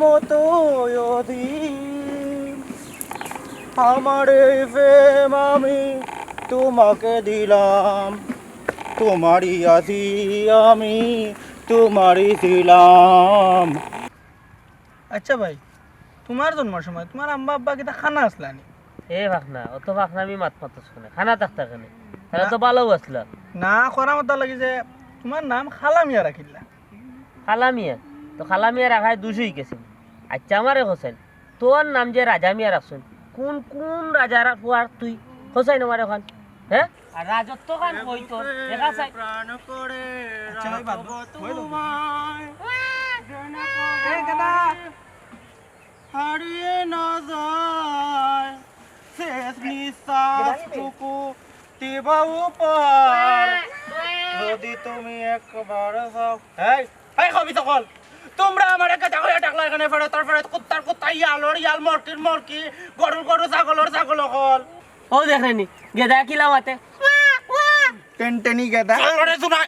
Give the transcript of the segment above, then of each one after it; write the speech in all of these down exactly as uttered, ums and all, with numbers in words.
কত অধীন, আমার এই প্রেম আমি তোমাকে দিলাম, তোমারই আছি আমি, তোমারই ছিলাম। আচ্ছা ভাই, তুমার জন্মর সময় তুমার আম্মা আব্বা কিতা কানা আছলা নি? এ ফাকনা, অত ফাকনামি মাত মাতস কেনে? কানা থাকতা কেনে? তারা তো ভালাউ আছলা। না, করা মতো লাগি যে তুমার নাম কালা মিয়া রাখিলা। কালা মিয়া? তো কালা মিয়া রাখায় দুষ অইগেছে। আচ্ছা, আমারে কছাইন, তোর নাম যে রাজা মিয়া রাখছইন, কুন কুন রাজার পুয়ার তুই? কছাইন আমারে কন, হে? আর রাজত্ব খান কই তোর? দেখা চাই। প্রাণ করে আচ্ছা ভাই, বাদ দাও। রাখবো তোমায়। এ, গাদা। হারিয়ে না যায় শেষ নিঃশ্বাসটুকু, দিবা উপহার, যদি তুমি একবার চাও। এই, এই কবি সকল, তুমরা আমারে গেদা কইয়া ডাকলায় কেনে? ফেরতর ফেরত, কুত্তার কুত্তা, ইয়ালর ইয়াল, মরকির মরকি, গরুর গরু, ছাগলর ছাগল অকল। ও দেখরে নি, গেদা কিলা মাতে। টেনটেনি গেদা। আরে শুনা,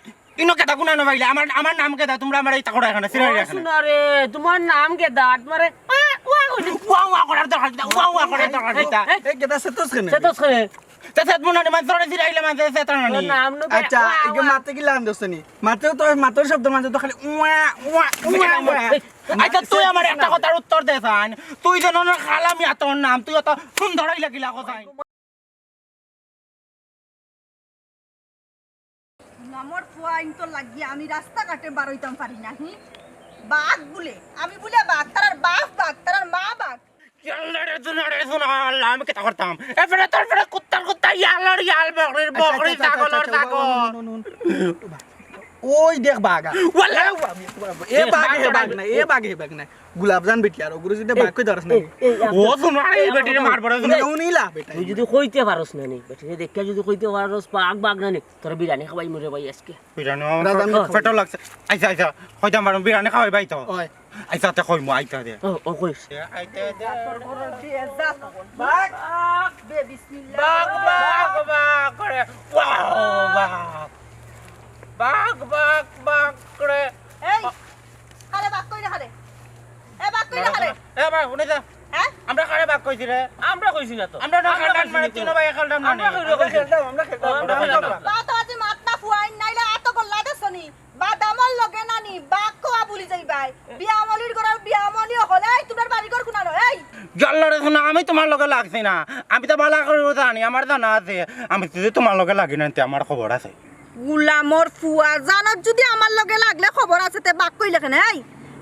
ইনো গেদা কুনানো পাইলে? আমার, আমার নাম গেদা, তুমরা আমারে ইতা করায় কেনে, ছিরাইরায় কেনে। শুনা রে, তুমার নাম গেদা, তুমারে ওয়া ওয়া করার দরকার কিতা? ওয়া ওয়া করার দরকার কিতা? এই, এই গেদা সেতস কেনে? সেতস কেনে? তে সেত মনে নি, মাত্র ছিরাইলে মাত্র সেত না নি। তোর নাম নু আচ্ছা, ওয়া, ইগু ওয়া। মাতে কিলা আন দোস্ত নি? মাতেও তো, মাতেও শব্দ মাঝে তো খালি ওয়া, ওয়া, ওয়া, ওয়া। এই, আচ্ছা, তুই আমার একটা কথার উত্তর দে চাইন। তুই যেন না কালা মিয়া তোর নাম, তুই অত সুন্দর অইলে কিলা কছাইন। নামর ফুয়া ইনতো লাগিয়া আমি রাস্তাঘাটে বারইতাম পারি না, হি? বাঘ বুলে, আমি বুলে বাঘ, তারার বাপ বাঘ, তারার মা বাঘ। ইয়াল্লা রে, শুনা রে, শুনা, আল্লাহ, আমি কিতা করতাম? এ ফেরে তোর ফেরে কুত্তার কুত্তা, ইয়ালর ইয়াল, বকরির আচ্ছা, বকরি, আচ্ছা, আচ্ছা, ছাগলর আচ্ছা, আচ্ছা, ছাগল। হুন, হুন, হুন, হুন। ওই দেখ বাঘ। ওয়াল্লা। এ বাঘ, এ বাঘ, এ বাঘ, এ বাঘ না, এ বাঘ, এ বাঘ না। গোলাপজান বেটি আর ওগুলো যদি বাঘ কই ধরস না। এই, এই, ও শুনো, আরে এই বেটিরে মারবো রে, শুনো। উনি, উনি লা বেটা। তুই যদি কইতে পারস না নি, বেটিরে দেখিয়া যদি কইতে পারস, বাঘ, বাঘ না নি, তোর বিরিয়ানি খাওয়াইমু রে ভাই আজকে। বিরিয়ানি আমার রাজান পেটো লাগছে। আচ্ছা, আচ্ছা, কইতাম পারো, বিরিয়ানি খাওয়াই ভাই তো। ওই। আচ্ছা, তে কইমু, আইতা দে। ও, ও কইস। এ, আইতা দে। বাঘ, বাঘ, বে বিসমিল্লাহ। বাঘ, বাঘ, বাঘ করে। ওয়াও, বাঘ। বাঘ, বাঘ, বাঘ করে। এই, কারে বাঘ কইরে কারে? এ বাঘ কইরে কারে? এ ভাই, শুনে যা। হ্যাঁ? আমরা কারে বাঘ কইছি রে? আমরা কইছি না তো। আমরা না আমরা খালটাম কইছি মানে না তো। তিনো ভাই খালটাম আমরা মানে। কইছি না। আমরা খেলতাম, আমরা খেলতাম। আমরা খেলতাম। বাতাবাজি মাত না ফুয়াইন, নাইলে আতো গল্লা দেছনি। বাদামর লগে নানি, বাঘ কওয়া ভুলি যাইবাই। বিয়ামলির ঘরর বিয়ামলি অকল, এই তুমার বাড়ি ঘর কুনানো, এই। ইয়াল্লা রে শুনা, আমি তুমার লগে লাগছি না। আমি তো বালা করি জানি, আমার জানা আছে। আমি যদি তুমার লগে লাগি না, তে আমার খবর আছে। গুলামর ফুয়া, জানত যদি আমার লগে লাগলে খবর আছে, তে বাঘ কইলে কেনে? এই,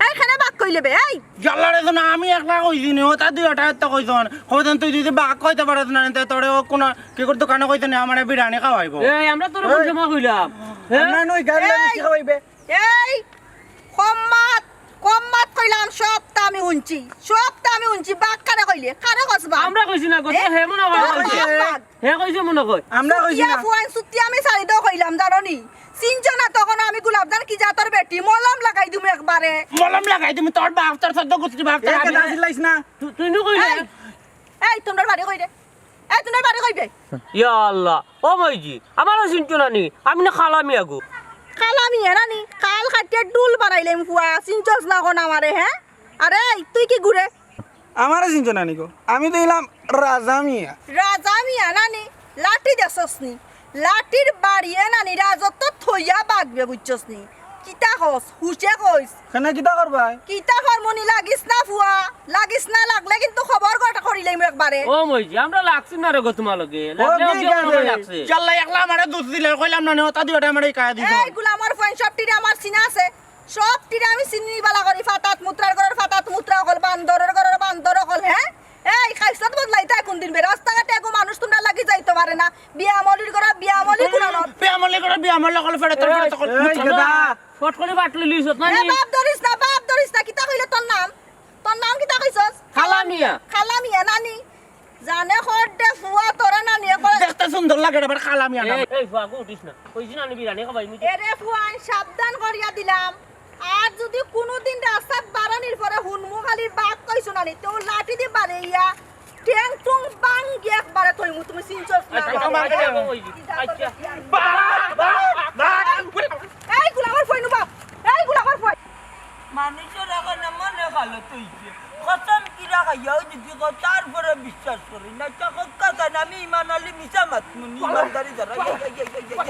এই কেনে বাঘ কইলে বে, এই? ইয়াল্লা রে শুনা, আমি একলা কইছি নি, ওটা দুইটা তো কইছন। কইছন তুই যদি বাঘ কইতে পারস না, তে তোরে ও কোন কি করে দোকানে কইতে নি, আমারে বিরিয়ানি খাওয়াইবো। এই, আমরা তোরে কোন সময় কইলাম? হ্যাঁ? আমরা নই, গাড়ি এই, আমি কি খাওয়াইবে? এই, কম মাত, কম মাত কইলাম, সবতা আমি হুনছি, সবতা আমি হুনছি, বাঘ কারে কইলে, কারে কস বাঘ? আমরা কইছি না, কইছে এ? হে মনে হয় তোর কইছে। বাপ বাঘ। হে কইছে মনে কয়। আমরা কইছি সুতিয়া না। ফুয়াইন সুতিয়া আমি সারি দেও কইলাম, জানো নি? চিনছো না তখন আমি গোলাপজান কি জাতর বেটি, মলম লাগাই দিমু একবারে। মলম লাগাই দিমু তোর বাপ, তোর সদ্য গুষ্টি বাপ, এ তোর কেন আমি আসিলাইস না? তু-, তুই নু কইলে? এই, এই, তোমরার বাড়ি কই রে? এই, তোমরার বাড়ি কই বে? ইয়া আল্লাহ, ও মাইজি, আমারে চিনছো না নি? আমি না কালা মিয়া গো। কালা মিয়া না নি? কাল কাটিয়া ডুল বানাইলাম ফুয়া, চিনছস না এখন আমারে, হ্যাঁ? আরে, এই, তুই কি ঘুরে? আমারে চিনছো না নি গো? আমি তো ইলাম রাজা মিয়া। রাজা মিয়া না নি? লাঠি দেখছস নি? লাঠির বাড়িয়ে না নি? রাজত্ব থইয়া বাগবে, বুঝছস নি? কিতা কস? হুশে কইস। কেনে কিতা করবায়? কিতা করমু নি, লাগিস না ফুয়া, লাগিস না, লাগলে কিন্তু খবর গটা করিলাইমু একবারে। ও মইজি, আমরা লাগছি না রে গো তুমার লগে। ও লাগলে কি অমকে গালে? মনে লাগছে। ইয়াল্লা, একলা আমারে দুষ দিলে, কইলাম না নি, ওটা দিয়ে ওটা আমারে কায়া দিছে। এই গুলামর ফুয়াইন সবটিরে আমার চিনা আছে, সবটিরে আমি চিনি বালা করি, ফাতাত মুত্রার ঘরর ফাতাত মুত্রা অকল, বান্দরর ঘরর বান্দর অকল, হ্যাঁ? এই, খাইছত বদলাইতা কোন দিন বে? রাস্তাঘাটে এগো মানুষ তুমরার লাগি যাইতো পারে না। বিয়ামলির ঘরর বিয়ামলি কুনানো। বিয়ামলির ঘরর বিয়ামলি অকল ফেরত, ফেরত অকল। এই, এই, গেদা। ফট করি বাটলি লিছত না এ, নি? বাপ ধরিস না, বাপ ধরিস না। কিতা কইলে তোর নাম? তোর নাম কিতা কইছস? কালা মিয়া। কালা মিয়া নানি? জানে খর দে ফুয়া তোরে নানি একবার। দেখতে সুন্দর লাগে রে, আবার কালা মিয়া নাম। এই, এই ফুয়া, গো উঠিস না। কইছি না নি বিরিয়ানি খাবাই মুই। এরে ফুয়াইন সাবধান করিয়া দিলাম। আর যদি কুনুদিন রাস্তাত বারানির পরে হুনমু খালি বাঘ কইছো না নি, তেউ লাঠি দি বাড়াইয়া ঠ্যাং ঠুং ভাঙ্গি একবারে থইমু, তুমি চিনছস না আচ্ছা, আমারে। আচ্ছা, আচ্ছা। বাঘ, বাঘ, বাঘ। এই গুলামর ফুয়াইন বা, এই গুলামর ফুয়াইন। মানুষের এখন এমন ভালো তো অইছে। কসম কিরা খাইয়া ওই যদি কও, তারপরে বিশ্বাস করি না। ইটা কক্কা চাই না, আমি ইমান আলী মিছা মাতমুনি, ইমানদারি যারা। ইয়া, ইয়া,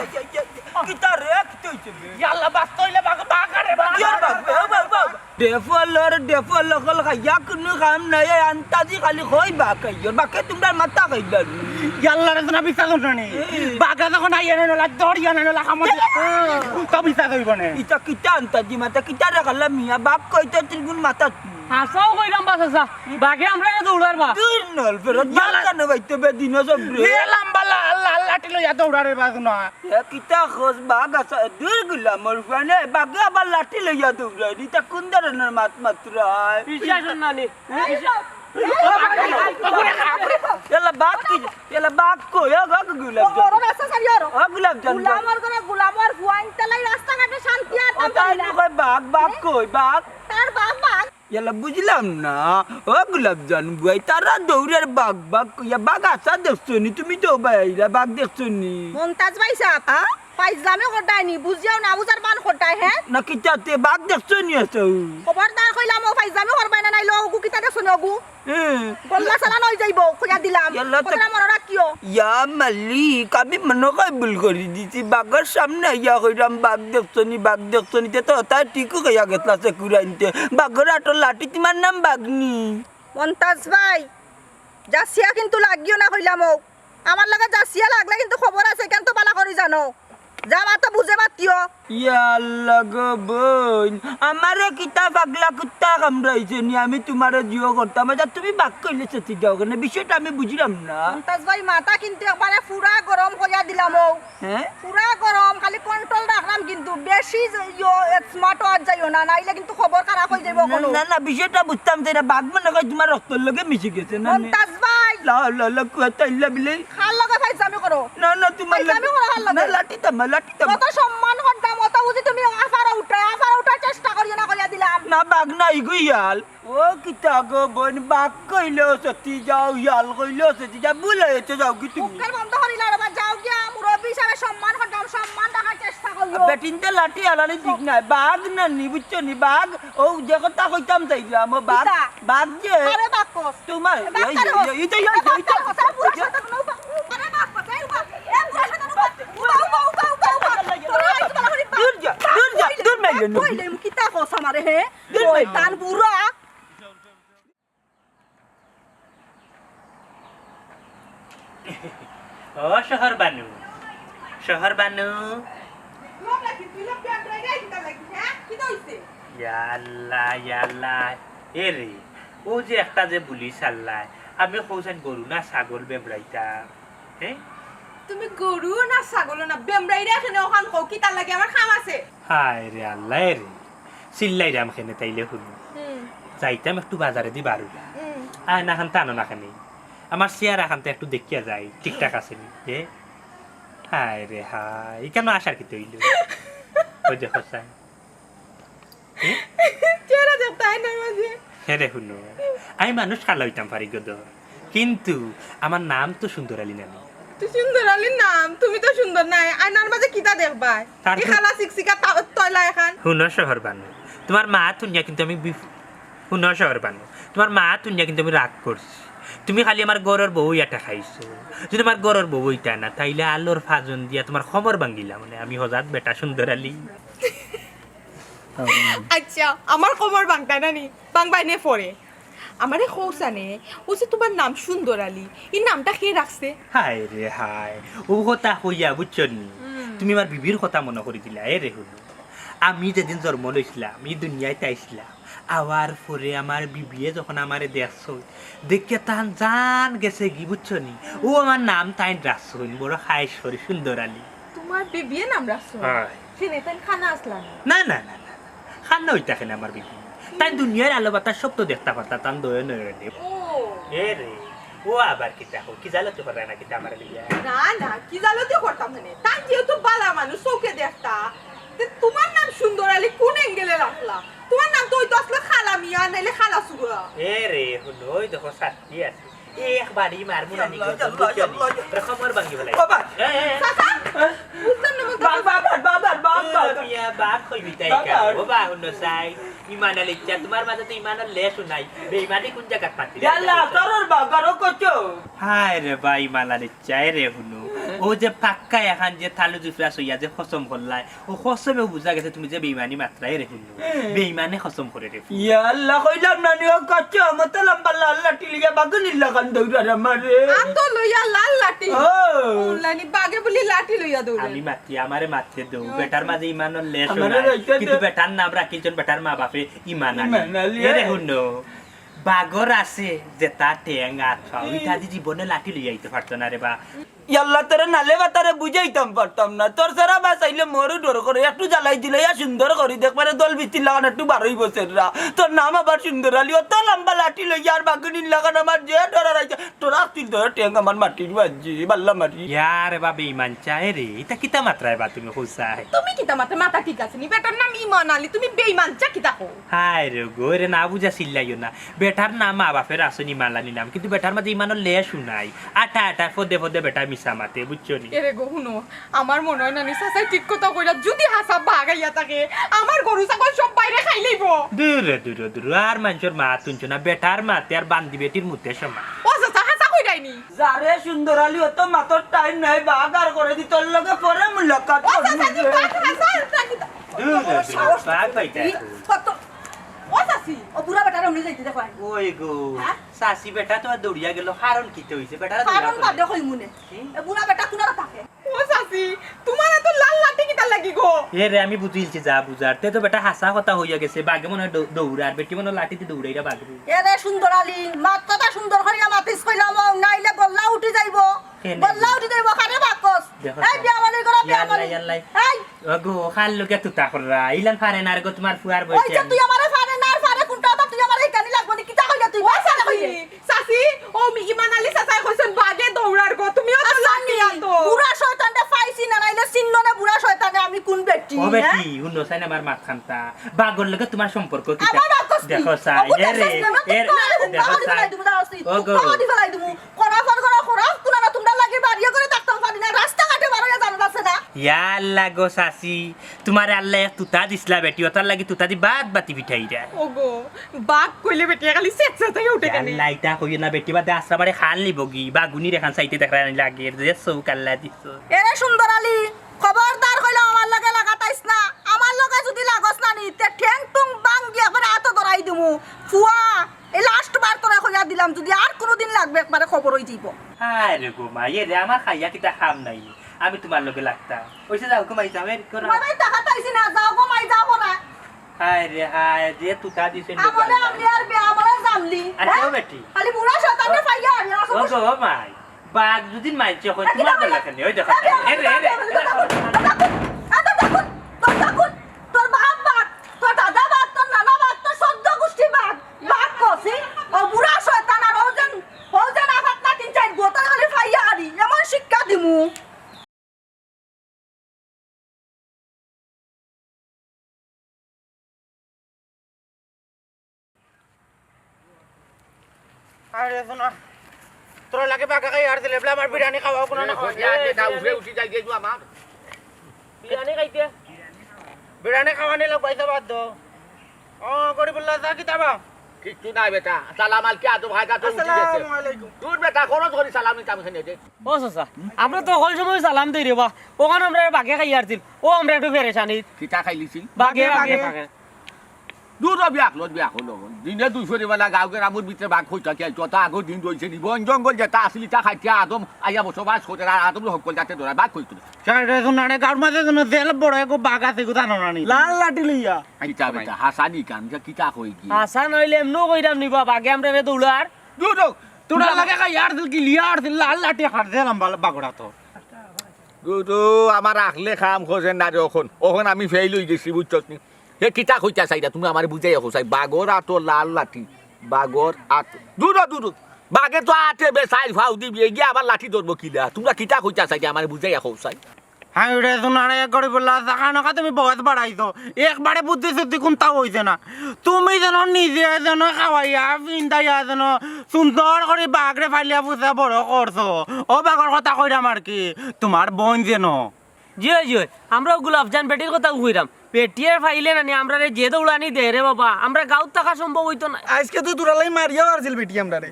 ইয়া, ইয়া। কিতা রে, কিতা অইছে বে? ইয়াল্লা, বাঘ তো অইলে বাঘ, বাঘ আরে বাঘ। ইয়ার বাঘ, বাঘ, বাঘ, বাঘ। ডেফলর, ডেফল অকল খাইয়া কুনু কাম নাই, এই আন্তাজি খালি কই বাঘ খাইয়ার। বাঘে তুমরার মাথা খাইলার। ইয়াল্লা রে, না বিশ্বাস করছো নি? এই। বাঘে যখন আইয়া না নলা, দড়িয়া না নলা, কামড় দিয়া। তো বিশ্বাস অইবো না। ইটা কিতা আন্তাজি মাথা, কিতা রে খালা মিয়া, বাঘ কইতে তিনগুণ মাথা। হাছাউ কইরাম বা চাচা, বাঘে আমরারে দৌড়ার বা। দূর নল, ফেরত ইয়াল্লা। বাঘ কেনে বাইতে বে দিন সব রে? এ লাম্বা লা-, লাল লাঠি লইয়া দৌড়ারে বা না। এ কিতা খোঁজ বাঘ আছে? দূর গুলামর ফুয়ানে, বাঘে আবার লাঠি লইয়া দৌড়ায়। ইটা কোন ধরনের মাত মাতরায়? বিশ্বাস নানি। এলা বাঘ কি? এলা বাঘ কই? ও গো গুলাব জান। ওর আছে সারি ওর। ও গুলাব জান। গুলামর করে গুলামর ফুয়াইন তেলাই রাস্তাঘাটে শান্তি আর ও তাই না। কই বাঘ, বাঘ কই? বাঘ। তার বাঘ, বাঘ। ইয়াল্লা বুঝলাম না। ও গুলাব জান বুয়াই, তারা দৌড়ের বাঘ, বাঘ কইয়া। বাঘ আছা দেখছো নি? তুমি তো বাইরা বাঘ দেখছো নি? মন্তাজ ভাই সাহেব, হ্যাঁ? ফাইজলামি করতায় নি, বুঝিয়াও না বুঝার বান করতায়, হ্যাঁ? না কিতাতে বাঘ দেখছো নি আছো? খবরদার কইলাম, ও ফাইজলামি করবায় না, নাইলে ওগু কিতা দেখছো নি ওগু? হ্যাঁ। গল্লা চালান অই যাইবো, কইয়া দিলাম। ইয়াল্লা তো কথাটা মনো রাখিও। ইয়া মালিক, আমি মনো কয় ভুল করি দিছি। বাঘর সামনে আইয়া কইরাম, "বাঘ দেখছো নি, বাঘ দেখছো নি?" তে তো তাই ঠিকও কইয়া গেছলা সে কুরাইনতে। বাঘর আটো লাঠি, তোমার নাম বাঘনি। মন্তাজ ভাই, যাচিয়া কিন্তু লাগিও না কইলাম ও। আমার লগে যাচিয়া লাগলে কিন্তু খবর আছে, কেন তো বালা করি জানো। যা মাতো বুঝে মাতিও। ইয়াল্লা গো বইন, আমারে কিতা পাগলা কুত্তা কামড়াইছে নি? আমি তোমারে জিও করতাম। আচ্ছা, তুমি বাঘ কইলে সেটি যাও কেনে? বিষয়টা আমি বুঝলাম না। মন্তাজ ভাই, মাথা কিন্তু একবারে পুরা গরম করিয়া দিলাম ও। হ্যাঁ? পুরা গরম, খালি control রাখলাম কিন্তু। বেশি যে ইয়ো, smart হওয়ার যাইও না, নাইলে কিন্তু খবর খারাপ অই যাইবো না, কোনো। না, না, বিষয়টা বুঝতাম যে এরা বাঘ মনে হয় তোমার রক্তর লগে মিশে গেছে, না, না। মন্তাজ ভাই। লা, লা, লা, কুয়াতা ইল্লা বিলাই। কার লগে ফাইজলামি করো? না, না, তোমার ফাইজলামি লগে। করো কার লগে? না, লাঠি থামা, লাঠি থামা। যত সম্মান করতাম, অত বুঝি তুমি আফারা উঠায়, আফারা উঠার চেষ্টা করিও না, করিয়া দিলাম। না, বাঘ না, ইগু ইয়াল। ও কিতা গো বইন, বাঘ কইলেও সত্যি যাও, ইয়াল কইলেও সত্যি যা, ভুল অইছে, যাও কি তুমি? মুখের বন্ধ করিলা রে বা, যাও গিয়া, মুরব্বি হিসাবে সম্মান করতাম, সম্মান রাখার চেষ্টা করিও। বেটিনতে লাঠি আলানি ঠিক নাই, বাঘ না নি, বুঝছো নি, বাঘ। ও যে কথা কইতাম চাইলাম, ও বাঘ, কিতা? বাঘ যে আরে বাঘ কস। তোমার, এ বাঘ এই, কারে এই, কস? এই, এই, এই, এ বাঘ এই, কারে কস? আরে বুড়া শয়তান, উবা, আরে বাঘ কস, এই উবা, এ বুড়া শয়তান, উবা, উবা, উবা। তোরা আইজ বালা করি বাঘ। দূর যা, দূর যা, দূর মাইলে নু। কইলে কিতা কস আমারে, হে? দূর মাইলে। শয়তান বুড়া। ও শহর বানু, শহর বানু। ইয়া আল্লাহ, ইয়া আল্লাহ। এ রে, ও যে একটা যে বুলি চাল্লায়, আমি কইছাইন গরু না ছাগল বেমরাইতা, হ্যাঁ? তুমি গরু না ছাগল না, বেমরাইরা কেনে অখান কও, কিতার লাগি আমার কাম আছে। হায় রে আল্লাহ, এ রে, চিল্লাইরাম কেনে তাইলে হুনো। হুম। যাইতাম একটু বাজারেদি বারুইয়া। হুম। আয়নাখান টানো না কেনে। আমার চেহারাখানতে একটু দেখিয়া যাই, ঠিকঠাক আছে নি, এ? হায় রে হায়, ইখানো আসার কিতা অইলো? ওই দেখো চাই। এ? চেহারা দেখতা আয়নার মাঝে। হে রে হুনো, আমি মানুষ কালা অইতাম পারি গো দর, কিন্তু আমার নাম তো সুন্দর আলী নানি। তো সুন্দর আলীর নাম, তুমি তো সুন্দর নায়, আয়নার মাঝে কিতা দেখবায়? তার এই তো কালা চিকচিকা তা-, তয়লা এখান। হুনো শহর বানু, তোমার মা তুনিয়া কিন্তু আমি বিফ-, হুনো শহর বানু, তোমার মা তুনিয়া কিন্তু আমি রাগ করছি। তুমি খালি আমার ঘরর বউ ইয়া ঠেকাইছো। যদি আমার ঘরর বউ অইতা না, তাইলে আলোর ফাজন দিয়া তোমার কোমর ভাঙ্গিলাম, মানে আমি হজাত বেটা সুন্দর আলী। আচ্ছা, আমার কোমর ভাঙতায় না নি? ভাঙবায় নে পরে। আমারে কও চানে, ও যে তোমার নাম সুন্দর আলী, এই নামটা কে রাখছে? হায় রে হায়, ও কথা কইয়া বুঝছো নি? হুম। তুমি আমার বিবির কথা মনো করি দিলা, এ রে হুনো। আমি যেদিন জন্ম লইছিলাম, এই দুনিয়াত আইছিলাম, আওয়ার পরে আমার বিবিয়ে যখন আমারে দেখছো, দেখিয়া তান জান গেছে গি, বুঝছো নি? ও আমার নাম তাইন রাখছইন, বড় খায়েশ করি সুন্দর আলী। তোমার বিবিয়ে নাম রাখছো? হয়। সে নেতান খানা আসলাম। না, না, না, না, না। খানা অইতা কেনে আমার বিবি? তাইন দুনিয়ার আলো বাতাস সব তো দেখতা পারতা, তান দয়ে নয়নে। ও। এ রে, ও আবার কিতা কও? কিজালতি কররায় না কিতা আমারে লইয়া? না, না, কিজালতি করতাম কেনে? তাইন যেহেতু বালা মানুষ, চউখে দেখতা। তে তোমার নাম সুন্দর আলী কোন angle-এ রাখলা? তোমার নাম তো অইতো আসলে খালা মিয়া, নাইলে খালা সুরা। এ রে, হুনো, ওই দেখো, সাক্ষী আছে। এক বাড়ি মারমু না নি গো, বুঝছো নি? ইয়াল্লা, ইয়াল্লা। ওরে কোমর ভাঙ্গি ফেলাই। বাবা। এ, এ, এ। চাচা, বুঝলাম না, বাবা, বাবা, বাবা, বাবা। মিয়া, বাঘ কইবি তাই বাঘ কেন? আর ও বাঘ, হুনো চাই, ইমান আলী ইচ্ছা, তোমার মাঝে তো ইমানর লেশও নাই। বেইমানি কোন জাগাত পাতি? ইয়াল্লা, তোর বাঘ আরো কত? হায় রে বা, ইমান আলী ইচ্ছা, এ রে হুনো। ও যে পাক্কা এখান যে তালু জুফরা সইয়া যে কসম করলায়, ও কসমে বুঝা গেছে তুমি যে বেইমানি মাত্রায় রে হুনো। বেইমানে কসম করে রে। ইয়াল্লা, কইলাম না নি, ও কত মতো লম্বা লাল লাঠি লিয়া বাঘ নিল্লা কান দৌড়ার আমারে। আতো লইয়া লাল লাঠি। ও। উল্লানি বাঘে বুলি লাঠি লইয়া দৌড়ে। আমি মাতি, আমারে মাতে দেও। আচ্ছা। বেটার মাঝে ইমানর লেশ আমারে নাই। রাইখা কিন্তু দে। বেটার নাম রাখিলছন, বেটার মা বাপে ইমান আলী। ইমান আলী, এরে হ্যাঁ। হুনো, বাঘর আছে যেতা ঠেং আত পাও, হুম। ইতা দি জীবনে লাঠি লইয়া আইতে পারতো না রে বা। ইয়াল্লা, তোরে নালে বা তারে বুঝাইতাম পারতাম না। তোর সারা বা চাইলে মরু ডর করে, একটু জ্বালাই দিলে ইয়া সুন্দর করি দেখবারে দল ভিত্তির লাগান একটু বারোই বছর রা। তোর নাম আবার সুন্দর আলী, অত লম্বা লাঠি লইয়া আর বাঘ নিল্লা কান আমার যে ডরার আইছে। তোরা তুই ধরে ঠেং আমার মাটির বাজি, বাল্লা মারি। ইয়ারে বা বেইমান চাই রে, ইতা কিতা মাত্রায় বা তুমি হুসাই? তুমি কিতা মাত্র মাথা ঠিক আছে নি? বেটার নাম ইমান আলী, তুমি বেইমান চা কিতা কও? হায় রে গো, এরে না বুঝা চিল্লাইও না। বেটার নাম মা বাপের আসনি মালানি নাম, কিন্তু বেটার মাঝে ইমানর লেশও নাই। আটা আটা ফদে ফদে বেটা মিছা মাতে, বুঝছো নি? এরে গো, হুনো, আমার মনে হয় নানি চাচাই ঠিক কথা কইরা, যদি হাছা বাঘ আইয়া থাকে, আমার গরু ছাগল সব বাইরে খাই লইবো। দূর রে, দূর রে, দূর রে, আর মানষর মাত হুনছো না, বেটার মাতে আর বান্দি বেটির মুতে সমান। ও চাচা, হাছা কইরায় নি? যারে সুন্দর আলী, অত মাতর টাইম নাই, বাঘ আর করে দি, তোর লগে পরে মুলাকাত ও চাচা, করমু। তুই বাঘ হাছা, তা কি তা? দূর রে, দূর রে, বাঘ পাইতে কি? এখন। কত? ও চাচি, ও বুড়া বেটারে অমনি যাইতে দেখো আই। ওই গো, হ্যাঁ? চাচি বেটা তো আর দৌড়িয়া গেল, কারণ কিতা অইছে? বেটারে কারণ দৌড়া বাদে কইমু নে। কি? এ বুড়া বেটা কুনারে থাকে? ও চাচি, তোমার এত লাল লাঠি কিতার লাগি গো? এ রে, আমি বুঝিলছি যা বুঝার। তে তো বেটা হাছা কথা হইয়া গেছে, বাঘে মনে হয় দৌ-, দৌড়ার, বেটি মনে হয় লাঠিতে দৌড়াইরা বাঘরে। এ রে সুন্দর আলী, মাত কথা সুন্দর করিয়া মাতিস কইলাম, ও নাইলে গল্লা উঠি যাইবো। কেনে? গল্লা উঠি যাইবো, কারে বাকস? দেখো এই তো। বিয়া বাড়ির ঘরে বিয়া ইয়াল্লা, বাড়ি। ইয়াল্লা। এই। ওগো, খাল লোকে তুতা কররা। ইলান পারে না রে গো, তোমার ফুয়ার ওই যে বয়সে। তুই আমারে পারে না, আর পারে কোনটা, তা তুই আমারে হিকানি লাগবো নি? কিতা কইলে তুই? ও বাচ্চা চাচি, কইলে? চাচি, ও মি-, ইমান আলী চাচাই কইছেন বাঘে দৌড়ার গো, তুমিও তো আচ্ছা, লাঠিয়া তো। বুড়া শয়তানটা পাইছি না, নাইলে চিনলো না বুড়া শয়তানে আমি কোন বেটি, ও বেটি, হ্যাঁ? হুনো চাই না আমার মাত খান্তা। বাঘর লগে তোমার সম্পর্ক কিতা? আমার বাঘ কস কি? দেখো চাই, ও বুঝা এ রে, চাইছ না, এ রে, তুই দেখো চাই। বাঘ হইতে পারো, তুই ওগো। বাঘ হইতে পারো, তুই। করাফর করো, করাফ, কুনারা তোমরা লাগে বাড়িয়ে করে থাকতাম পারি না, রাস্তাঘাটে বারোয়া জানো আছে না? ইয়াল্লা গো চাচি, তোমারে আল্লায় এক তুতা দিছলা বেটি, অতার লাগি তুতা দি বাত বাতি পিঠাইরা। ওগো, বাঘ কইলে বেটি খালি চেত চেত হয়ে উঠে কেনে? ইয়াল্লা, ইতা কইও না বেটি, বাদে আশ্রা বাড়ি খাল নিবগি, বাঘুনির এখান চাইতে দেখরা লাগে, যে চউখ আল্লায় দিছো। এরে সুন্দর আলী, খবরদার কইলাম আমার লগে লাগাতাইস না, আমার লগে যদি লাগস না নি, তে ঠেং টুং ভাঙ্গি একবারে আতো ধরাই দিমু। ফুয়া, এই লাস্ট বার তোরে কইয়া দিলাম, যদি আর কোনোদিন লাগবে একবারে খবর অই যাইবো। হায় রে গো মাই, এ রে আমার খাইয়া কিতা কাম নাই, আমি তোমার লগে লাগতাম। অইছে যাও গো মাই, যাও, এর করো। মাই, মাই, টাকা পাইছি না, যাও গো মাই, যাও গো না। হায় রে হায়, যে তুতা দিছে আমলে আমলি আর বে আমলে জামলি, আচ্ছা, হ্যাঁ? বেটি। খালি বুড়া শয়তানরে পাইয়া আর না ও গো, ও মাই, বাঘ যদি মাইনষে কয়, আচ্ছা, তোমার গলা কেনে? ওই দেখো, এ রে, এ রে। আচ্ছা, দেখুন, তোর বাপ বাঘ, তোর দাদা বাঘ, তোর নানা বাঘ, তোর চৌদ্দ গোষ্ঠী বাঘ, বাঘ কছি, ও বুড়া শয়তান আর ও যেন, ও যেন আঘাত না তিন চার গোতা খালি ফাইয়া আরি, এমন শিক্ষা দিমু। আরে শোনা, তোরা লাগে বাঘে খাই আর দিলে, বলে আমার বিরিয়ানি খাওয়াও কোনো না খাওয়া। বিরিয়ানি খাইতে? বিরিয়ানি খাওয়ানি লোক পয়সা বাদ দো। ও, গরিবুল্লাহ, চা কিতা বা? কিচ্ছু নাই বেটা, সালাম আলকি আদব হায়গা তো উঠি গেছে। আসসালামু আলাইকুম। দূর বেটা, খরচ করি সালাম নিতাম এখানে যে। ও চাচা, আমরা তো হকল সময় সালাম দেই রে বা, অখন আমরা বাঘে খাই আর দিল, ও আমরা একটু পেরেশানি। কিতা খাইলিছি? বাঘে, বাঘে, বাঘে। বাঘে। দূর হ, বিয়াক লজ, বিয়াক হলো। দিনে দুইশো রে বেলা গাঁও গ্রামর ভিতরে বাঘ কইতা কি আইতো? তা আগর দিন রইছে নি? বন জঙ্গল যেটা আছিল, ইটা খাইতে আদম আইয়া বসবাস করে, আর আদম হকল যাতে ধরা বাঘ কইতো না। স্যার, রে শুন না রে, গাঁওর মাঝে যেন জেল বড় এক বাঘ আছে, গো জানো না নি? লাল লাঠি লইয়া। কিতা বেটা, হাসানি কাম, যে কিতা কই কি? হাসান হইলে এমনও কইরাম নি বা, বাঘে আমরা রে দৌড়ার। দূর হ। তোরা লাগে খাই আর দিল কি লিয়া আর দিল, লাল লাঠি হার দে লম্বা বাঘড়া তো। দূর হ, আমার আখলে কাম খোঁজে না রে অখন। অখন আমি ফেইল অই গেছি, বুঝছস নি? হে কিতা কইতা চাইরা, তুমি আমারে বুঝাইয়া কও চাই। বাঘর আতো লাল লাঠি, বাঘর আতো। দূর হ, দূর হ। বাঘে তো আটে বে, চাইর ফাও দিবি, এগিয়ে আবার লাঠি ধরবো কিলা? তোমরা কিতা কইতা চাইরা, আমারে বুঝাইয়া কও চাই। হায় রে, সোনারে গরিবুল্লাহ, জাগা নকা তুমি বয়স বাড়াইছো। একবারে বুদ্ধি শুদ্ধি কোনটাও হইছে না। তুমি যেন নিজে যেন খাওয়াইয়া, ফিন্দাইয়া যেন সুন্দর করি বাঘরে ফালিয়া ফুসা বড় করছো। ও বাঘর কথা কইরাম আর কি, তোমার বোন যেন। জি অয়, জি অয়, আমরাও গুলাফজান বেটির কথা কইরাম। বেটিয়ে পাইলে না নি, আমরারে যে দৌড়ানি দেয় রে বাবা, আমরা গাঁওত থাকা সম্ভব অইতো না। আইজকে তো দুরালাই মারিয়াও আরছিল বেটি আমরারে।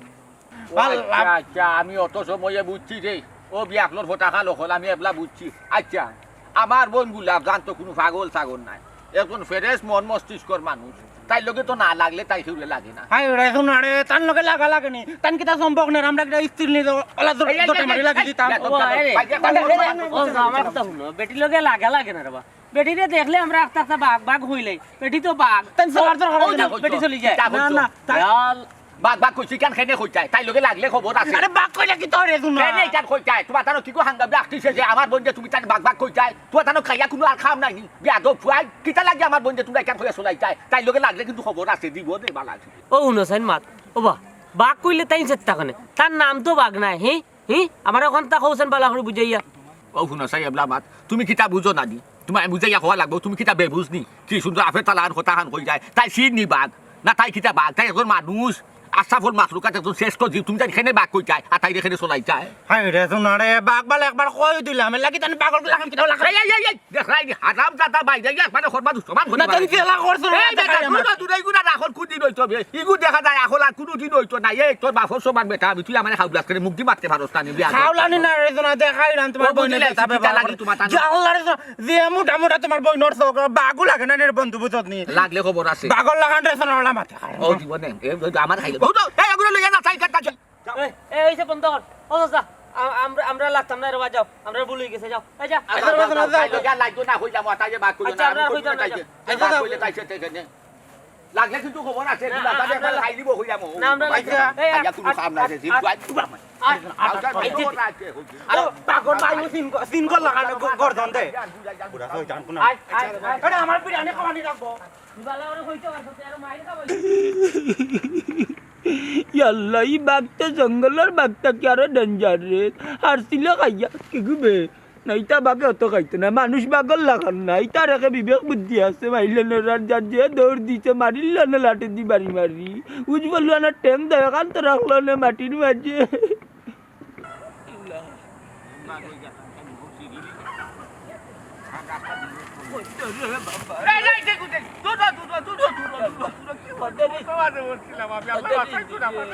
ও আচ্ছা, আচ্ছা, আমি অত সময়ে বুঝছি রে। ও বিয়াকলর ফটাকা লখল, আমি এবলা বুঝছি। আচ্ছা, আমার বইন গুলাফজান তো কুনু পাগল ছাগল নায়, একজন ফ্রেশ মন মস্তিষ্কর মানুষ। তাইর লগে তো না লাগলে তাই কেউরে লাগে না। হায় রে, হুন আরে, তান লগে লাগা লাগে নি। তান কিতা সম্পর্ক নি, আমরা কিতা স্ত্রী নি, ওলা জোর-, এই, এই, জোটে এই, মারি এই, লাগি এই, দিতাম। এই, ও, এই, এই, এই, ও, আমার কথা হুনো, বেটির লগে লাগা লাগে না রে বা। বেটিরে দেখলে আমরা আস্তে আস্তে বাঘ, বাঘ কইলাই। বেটি তো বাঘ। তাই চলার দরকার ও, নাই। দেখো, বেটি চলি যায়। কিতা না, করছো? না, তাই বাঘ, বাঘ কইছি, কেনে কইতায়? তাইর লগে লাগলে খবর আছে। আরে বাঘ কইলে কিতা অয় রে, হুন না। কেনে ইখান কইতায়? তুমার তানো কিগু হাঙ্গাম রাখতিছে যে আমার বইনরে তুমি তারে বাঘ, বাঘ কইতায়? তুমার তানো খাইয়া কুনু আর কাম নাই নি? বেয়াদব ফুয়াইন, কিতা লাগি আমার বইনরে তুমরা ইখান কইয়া চলাইতায়? তাইর লগে লাগলে কিন্তু খবর আছে, দিব দে বালা। ও হুনো চাইন মাত, ও বা, বাঘ কইলে তাইন চেত্তা কেনে? তার নাম তো বাঘ নায়, হি? হি? আমারে অখানতা কওছেন বালা করি বুঝাইয়া। ও হুনো চাই এবলা মাত, তুমি কিতা বুঝো না নি? তুমারে বুঝাইয়া কওয়া লাগবো, তুমি কিতা বেবুঝ নি? কি সুন্দর আফের তালাখান কথাখান কইরায়। তাই চিন নি বাঘ? না তাই কিতা বাঘ? তাই একজন মানুষ, আশরাফুল মাখলুকাত, একজন শ্রেষ্ঠ জীব। তুমি তাইন কেনে বাঘ কইতায়, আর তাইরে কেনে চলাইতায়? হায় রে, হুন আরে, বাঘ বালা একবার কই দিলাম, এর লাগি তান পাগল গুলা কিতা লাগা। এই, এই, এই, এই, দেখরায় নি, হারামজাদা বাইরে গিয়া একবারে খরবা দুষ্মান না, তাইন ফেলা করছো না, এই, দেখাই বেটা, আমার। দুইটা, দুইটা ইগু না রাখল কুনদিন অইতো বে? ইগু দেখা যায় আখল আর কুনুদিন অইতো না। এই তোর বাপর সমান বেটা আমি, তুই আমারে খাওলাস কেনে, মুখদি মাততে পারস না নি, বিয়া। খাওলানি না রে, হুন না, দেখাইলাম তুমার ও, বইনর বুঝিলাই, কিতা কিতা ব্যবহার লাগি করে। তুমার তানো। জাল্লা রে, হুন না, যে মোটা মোটা তুমার বইনর চোখ, বাঘও লাগে না রে বন্ধু, বুঝছত নি? লাগলে খবর আছে। বাঘর লাখান রে, হুন না, ওলা মাথা খারাপ। ও জীবনে, এ, এ, আমার খাইলে। ও তো, এই, ওগুলো লইয়া যা, সাইকেল তা। এ, এ, অইছে বন্ধ কর। ও চাচা, আ-, আমরা, আমরা লাগতাম না রে বা, যাও। আমরা ভুল অই গেছে, যাও। এই যা। আচ্ছা, আচ্ছা, আচ্ছা, আচ্ছা, আচ্ছা। তাই লগে আর লাগতো না, কইলাম, ও তাই যে বাঘ কইলো আচ্ছা, না, আমরা আমি কইতাম কইতাম না, তাই যে, যাও। এই আচ্ছা, বাঘ আচ্ছা। কইলে তাই সে, তাই সে, নে। লাগলে কিন্তু খবর আছে, না, তুই লাগলে আমরা একবার লাগ-, খাই দিব, কইলাম, ও। না, আমরা আচ্ছা। লাগতাম। এই, আইয়া কোনো আ-, কাম নাই রে, আ-, জিম, আ-, তুই আই, তুই আমার। আ-, আ-, আ-, আ-, এই যে, আ-, আ-, আ-, পাগল ভাই, ও সিন ক-, সিন কর লাগানো গ-, গর্দন দে। বুড়া তো জান কোন। আয়, আয়, আয়। এটা আমার বিরিয়ানি খাওয়ানি রাখবো। বালা করে কইতে পারছো, তুই আরো মাইর খাবি। ইয়াল্লা, ই বাঘ তো জঙ্গলর বাঘ থাকি আরো dangerous। হারছিল খাইয়া, কি গুবে? না, ইতা বাঘে অত খাইতো না, মানুষ বাঘর লাখান না। ইতার একে বিবেক বুদ্ধি আছে, মাইলে নরার যার যে দৌড় দিছে, মারিল না লাঠি দি বাড়ি মারি। উজ বললো না, ঠেং দেয়, কান তো রাখলো না মাটির মাঝে। এই, এই, দেখো, দেখো, দূর, দূর, দূর, দূর, দূর, দূর, দূর, দূর, দূর, কি বলছো? তোমার দৌড় ছিলাম আমি, আল্লাহ বাঁচাইছো না আমার।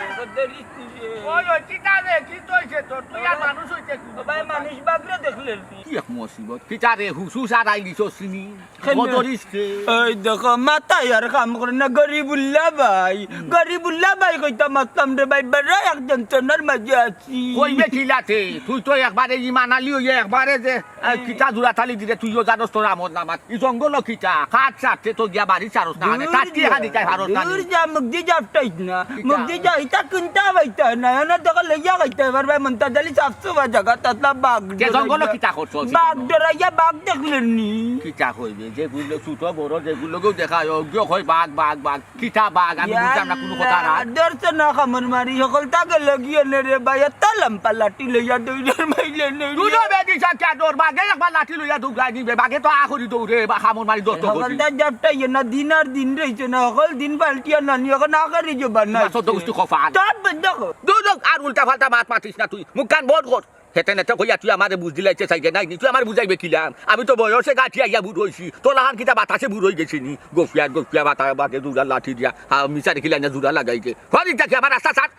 ওই, ওই, কিতা রে, কি তো হইছে তোর? তুই আর মানুষ হইতে কি? ও ভাই, মানুষ বাঘরে দেখলে নি? কি এক মুসিবত? কিতা রে, হুসুস আর আইলি চসিনি? কেনে? বদরিস রে। এই দেখো, মাথায় আর কাম করে না, গরিবুল্লাহ ভাই। হুম। গরিবুল্লাহ ভাই কইতাম মাততাম রে ভাই, বেড়া এক যন্ত্রণার মাঝে আছি। কইবে কিলাতে? তুই তো একবারে ইমান আলী হইয়া একবারে যে, আহ, হুম। কিতা জুড়া তালি দিলে, তুইও জানোস তোর আমল নামাত। ই জঙ্গল কিতা? কাঠ ছাড়তে তো গিয়া বাড়ি ছাড়স না, মানে, দূর কাঠ কি যা, হানি তাই হারস না দূর নি? যা, মুখ দি জাপটাইস না। কিতা? মুখ দি যা, ইতা কুনটা বাইতা না, এনে দেখো লইয়া খাইতে পারবে, মন্তাজ আলী সাফ সুফা জাগা, তাতলা বাঘ কে জঙ্গল ডরাইয়া। কিতা করছো? বাঘ ডরাইয়া, বাঘ দেখলেন নি? কিতা কইবে? যেগুলো ছোট বড় যেগুলোকেও দেখা হয়, ওগুলো কয় বাঘ, বাঘ, বাঘ। কিতা বাঘ? আমি বুঝলাম না কোনো কথা না। ইয়াল্লা, ধরছে না কামড় মারি, হকলতা গেল গিয়া নে রে ভাই, এত লম্বা লাঠি লইয়া দৌড়ার মাইলে নেই। দুনো বেদি সাকিয়া ডর, বাঘে একবার লাঠি লইয়া দৌড়াই নিবে, বাঘে তো আ করি দৌড়ে, বা কামড় মারি দৌড় তো করি। হকলতা জাপটা ইয়ে না, দিন আর দিন রইছে না, হকল দিন পাল্টিয়া নানি, এখন আ করি জবান না। তোমার চোদ্দ গোষ্ঠী খফা। তোর বন্ধ কর। দৌড়, দৌড়, আর উল্টা পাল্টা মাত মাতিস না তুই, মুখ কান বন্ধ কর। হেতে নেতে কইয়া তুই আমারে বুঝ দিলাইতে চাইতে নাই নি, তুই আমারে বুঝাইবে কিলাম? আমি তো বয়সে গাঠি আইয়া বুড় হইছি, তোর লাখান কিতা বাতাসে বুড় হই গেছি নি? গফিয়া গফিয়া বাতা বাতে জুড়া লাঠি দিয়া, হা, মিছা দেখিলাই না জুড়া লাগাইতে। হরি দেখি আমার রাস্তা ছাড়।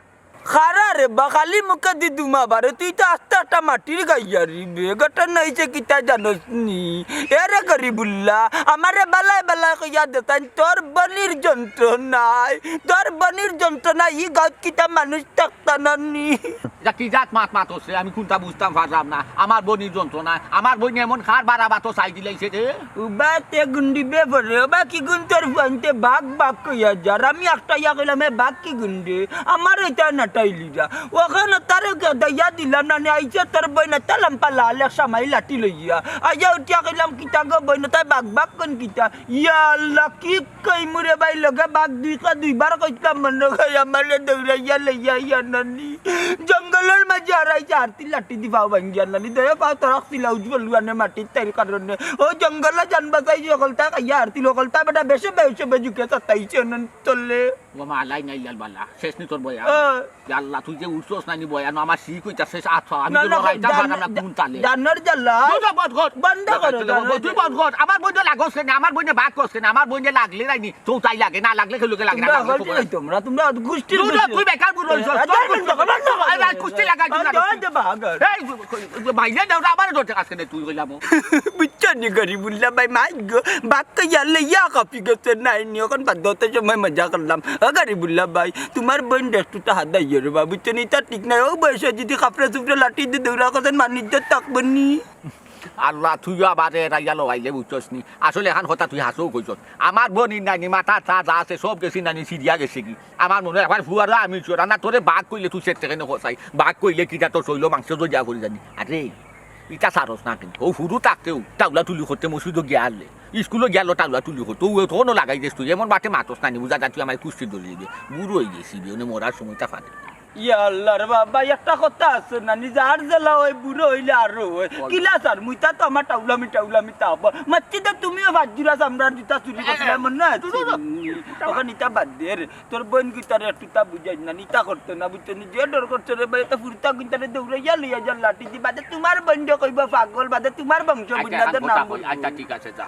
খারা রে বা, খালি মুখে দি দুমা বারে, তুই তো আস্তে আস্তে মাটির গাইয়া রে বে, গঠন হইছে কিতা জানোস নি? এরে গরিবুল্লাহ, আমারে বালায় বালায় কইয়া দেতাইন, তোর বনির যন্ত্রণায়, তোর বনির যন্ত্রণায়, ই গাঁত কিতা মানুষ থাকতা না নি? ইটা কি জাত মাত মাতছে? আমি কুনটা বুঝতাম পারলাম না। আমার বইনর যন্ত্রণা, আমার বইন এমন খার বাড়া বাতো চাই দিলাইছে রে। উবা তে গুন্ডি বে পরে, উবা কি গুন তোর ফুয়াইন্তে বাঘ বাঘ কইয়া যার। আমি একটা ইয়া কইলাম, "এ বাঘ কি গুন্ডে?" আমার ইটা নাটাইলি যা। ওখানে তারে কে দইয়া দিলাম না, নে আইছে তোর বইন, তালাম পালা, আলেক সামাই লাঠি লইয়া। আইয়া উঠিয়া কইলাম, "কিতা গো বইন, তাই বাঘ বাঘ কোন কিতা?" ইয়া আল্লাহ, কি কইমু রে ভাই, লগে বাঘ দুই কা দুইবার কইতাম মনে হয়, আমারে দৌড়াইয়া লইয়া আইয়া নানি। জঙ্গলর মাঝে হারাইছে, হারতি লাঠি দি পাও ভাঙ্গিয়া নানি। দয়া পাও তোরা ছিলা উজ্জ্বল লুয়ানে মাটির তাইর কারণে। ও জঙ্গলে জান বাঁচাইছে, হকলতা খাইয়া হারতি হকলতা বেটা বেশে বেশে বেজুকে সাতাইছে নানি তলে। ও মা, আলাই নাই লাল বালা, শেষ নি তোর বয়ান? ও। ইয়া আল্লাহ, তুই যে উঠছস না নি বয়ান, আমার শিক হইতা শেষ আত পাও। আমি না, তো না, লড়াইটা জান-, পারলাম না, কোন তালে। জানোর জ্বালা। তুই তো বন্ধ কর। বন্ধ করো, জানোর তুই জ্বালা। বন্ধ কর। আমার বইনে লাগস কেন? আমার বইনে বাঘ কস কেন? আমার বইনে লাগলে রাইনি, তো তাই লাগে, না লাগলে কেউ লোকে লাগে না, তোমরা লাগলে হকল তো কি লাগে। তোমরা, তোমরা গুষ্টির দুধ গুষ্টি। তুই বেকার বুড়ো হইছস, আরে, তোর বন্ধ গুষ্টি। কর, বন্ধ কর। আরে ভাই, কুস্তি লাগাই দিলাম। বন্ধ হইতে বাঘ আর। এই, বাইরে দেও, আবার ধরতে কাজ কেন তুই কইলাম? বুঝছো নি গরিবুল্লাহ ভাই, মাই গো, বাক্কা ইয়ার লইয়া কাপি গেছে নাই নি, এখন বাদ দতে সময় মজা করলাম। ও গরিবুল্লাহ ভাই, তোমার বইন ডেস্টুটা হাত দাইও রে বাবু, বুঝছো নি, ইতা ঠিক নাই। ও বয়সে যদি কাপড়ে চুপড়ে লাঠি দিয়ে দৌড়া করছেন, মানুষ ইজ্জত থাকবো নি। আল্লাহ, তুইও আবার এর আইয়া লগাইলে, বুঝছস নি? আসলে এখান কথা তুই হাসেও কইছস। আমার বইন নানি মাথা তা যা আছে সব গেছি নানি, সিরিয়া গেছে কি? আমার মনে হয় আমার ফুয়ারা আমি চোরা না, তোরে বাঘ কইলে তুই সেটা কেন কষাই? বাঘ কইলে কিটা তোর শৈল মাংস তো যা করি জানি। আরে, ইটা সারস না কিন্তু। ও হুরু থাকতেও টাউলা তুলি করতে মসজিদও গিয়া আনলে। স্কুলও গিয়া আনলো টাউলা তুলি করতে। ও তখনও লাগাই দিস তুই। এমন বাটে মাতস না নি, বুঝা যায় তুই আমার কুস্তি দলিয়ে দে। বুড়ো হয়ে গেছি বে, ওনে মরার সময়টা ফাটে। ইয়া আল্লাহ রে বাবা, একটা কথা আছে না নি, যার জেলা হয় বুড়ো হইলে আরো হয়। বল। কিলা স্যার, মুইতা তো আমার টাউলামি টাউলামি তা আব্বা। মাতছি তো তুমিও ভাত জুড়া চামড়ার জুতা চুরি করছিলে, মনে আছে? ওখানে ইটা বাদ দে রে। তোর বইন কিতারে একটু তা বুঝাই না, নিতা করতো না, বুঝছো নি? যে ডর করছো রে ভাই, এটা ফুরুতা কিতারে দৌড়াইয়া লইয়া যার লাঠি দি, বাদে তোমার বইন যে কইবা পাগল, বাদে তোমার বংশ আচ্ছা, বুঝনা এখন তোর কথা নাম কই, বলবো। আচ্ছা, ঠিক আছে, যা।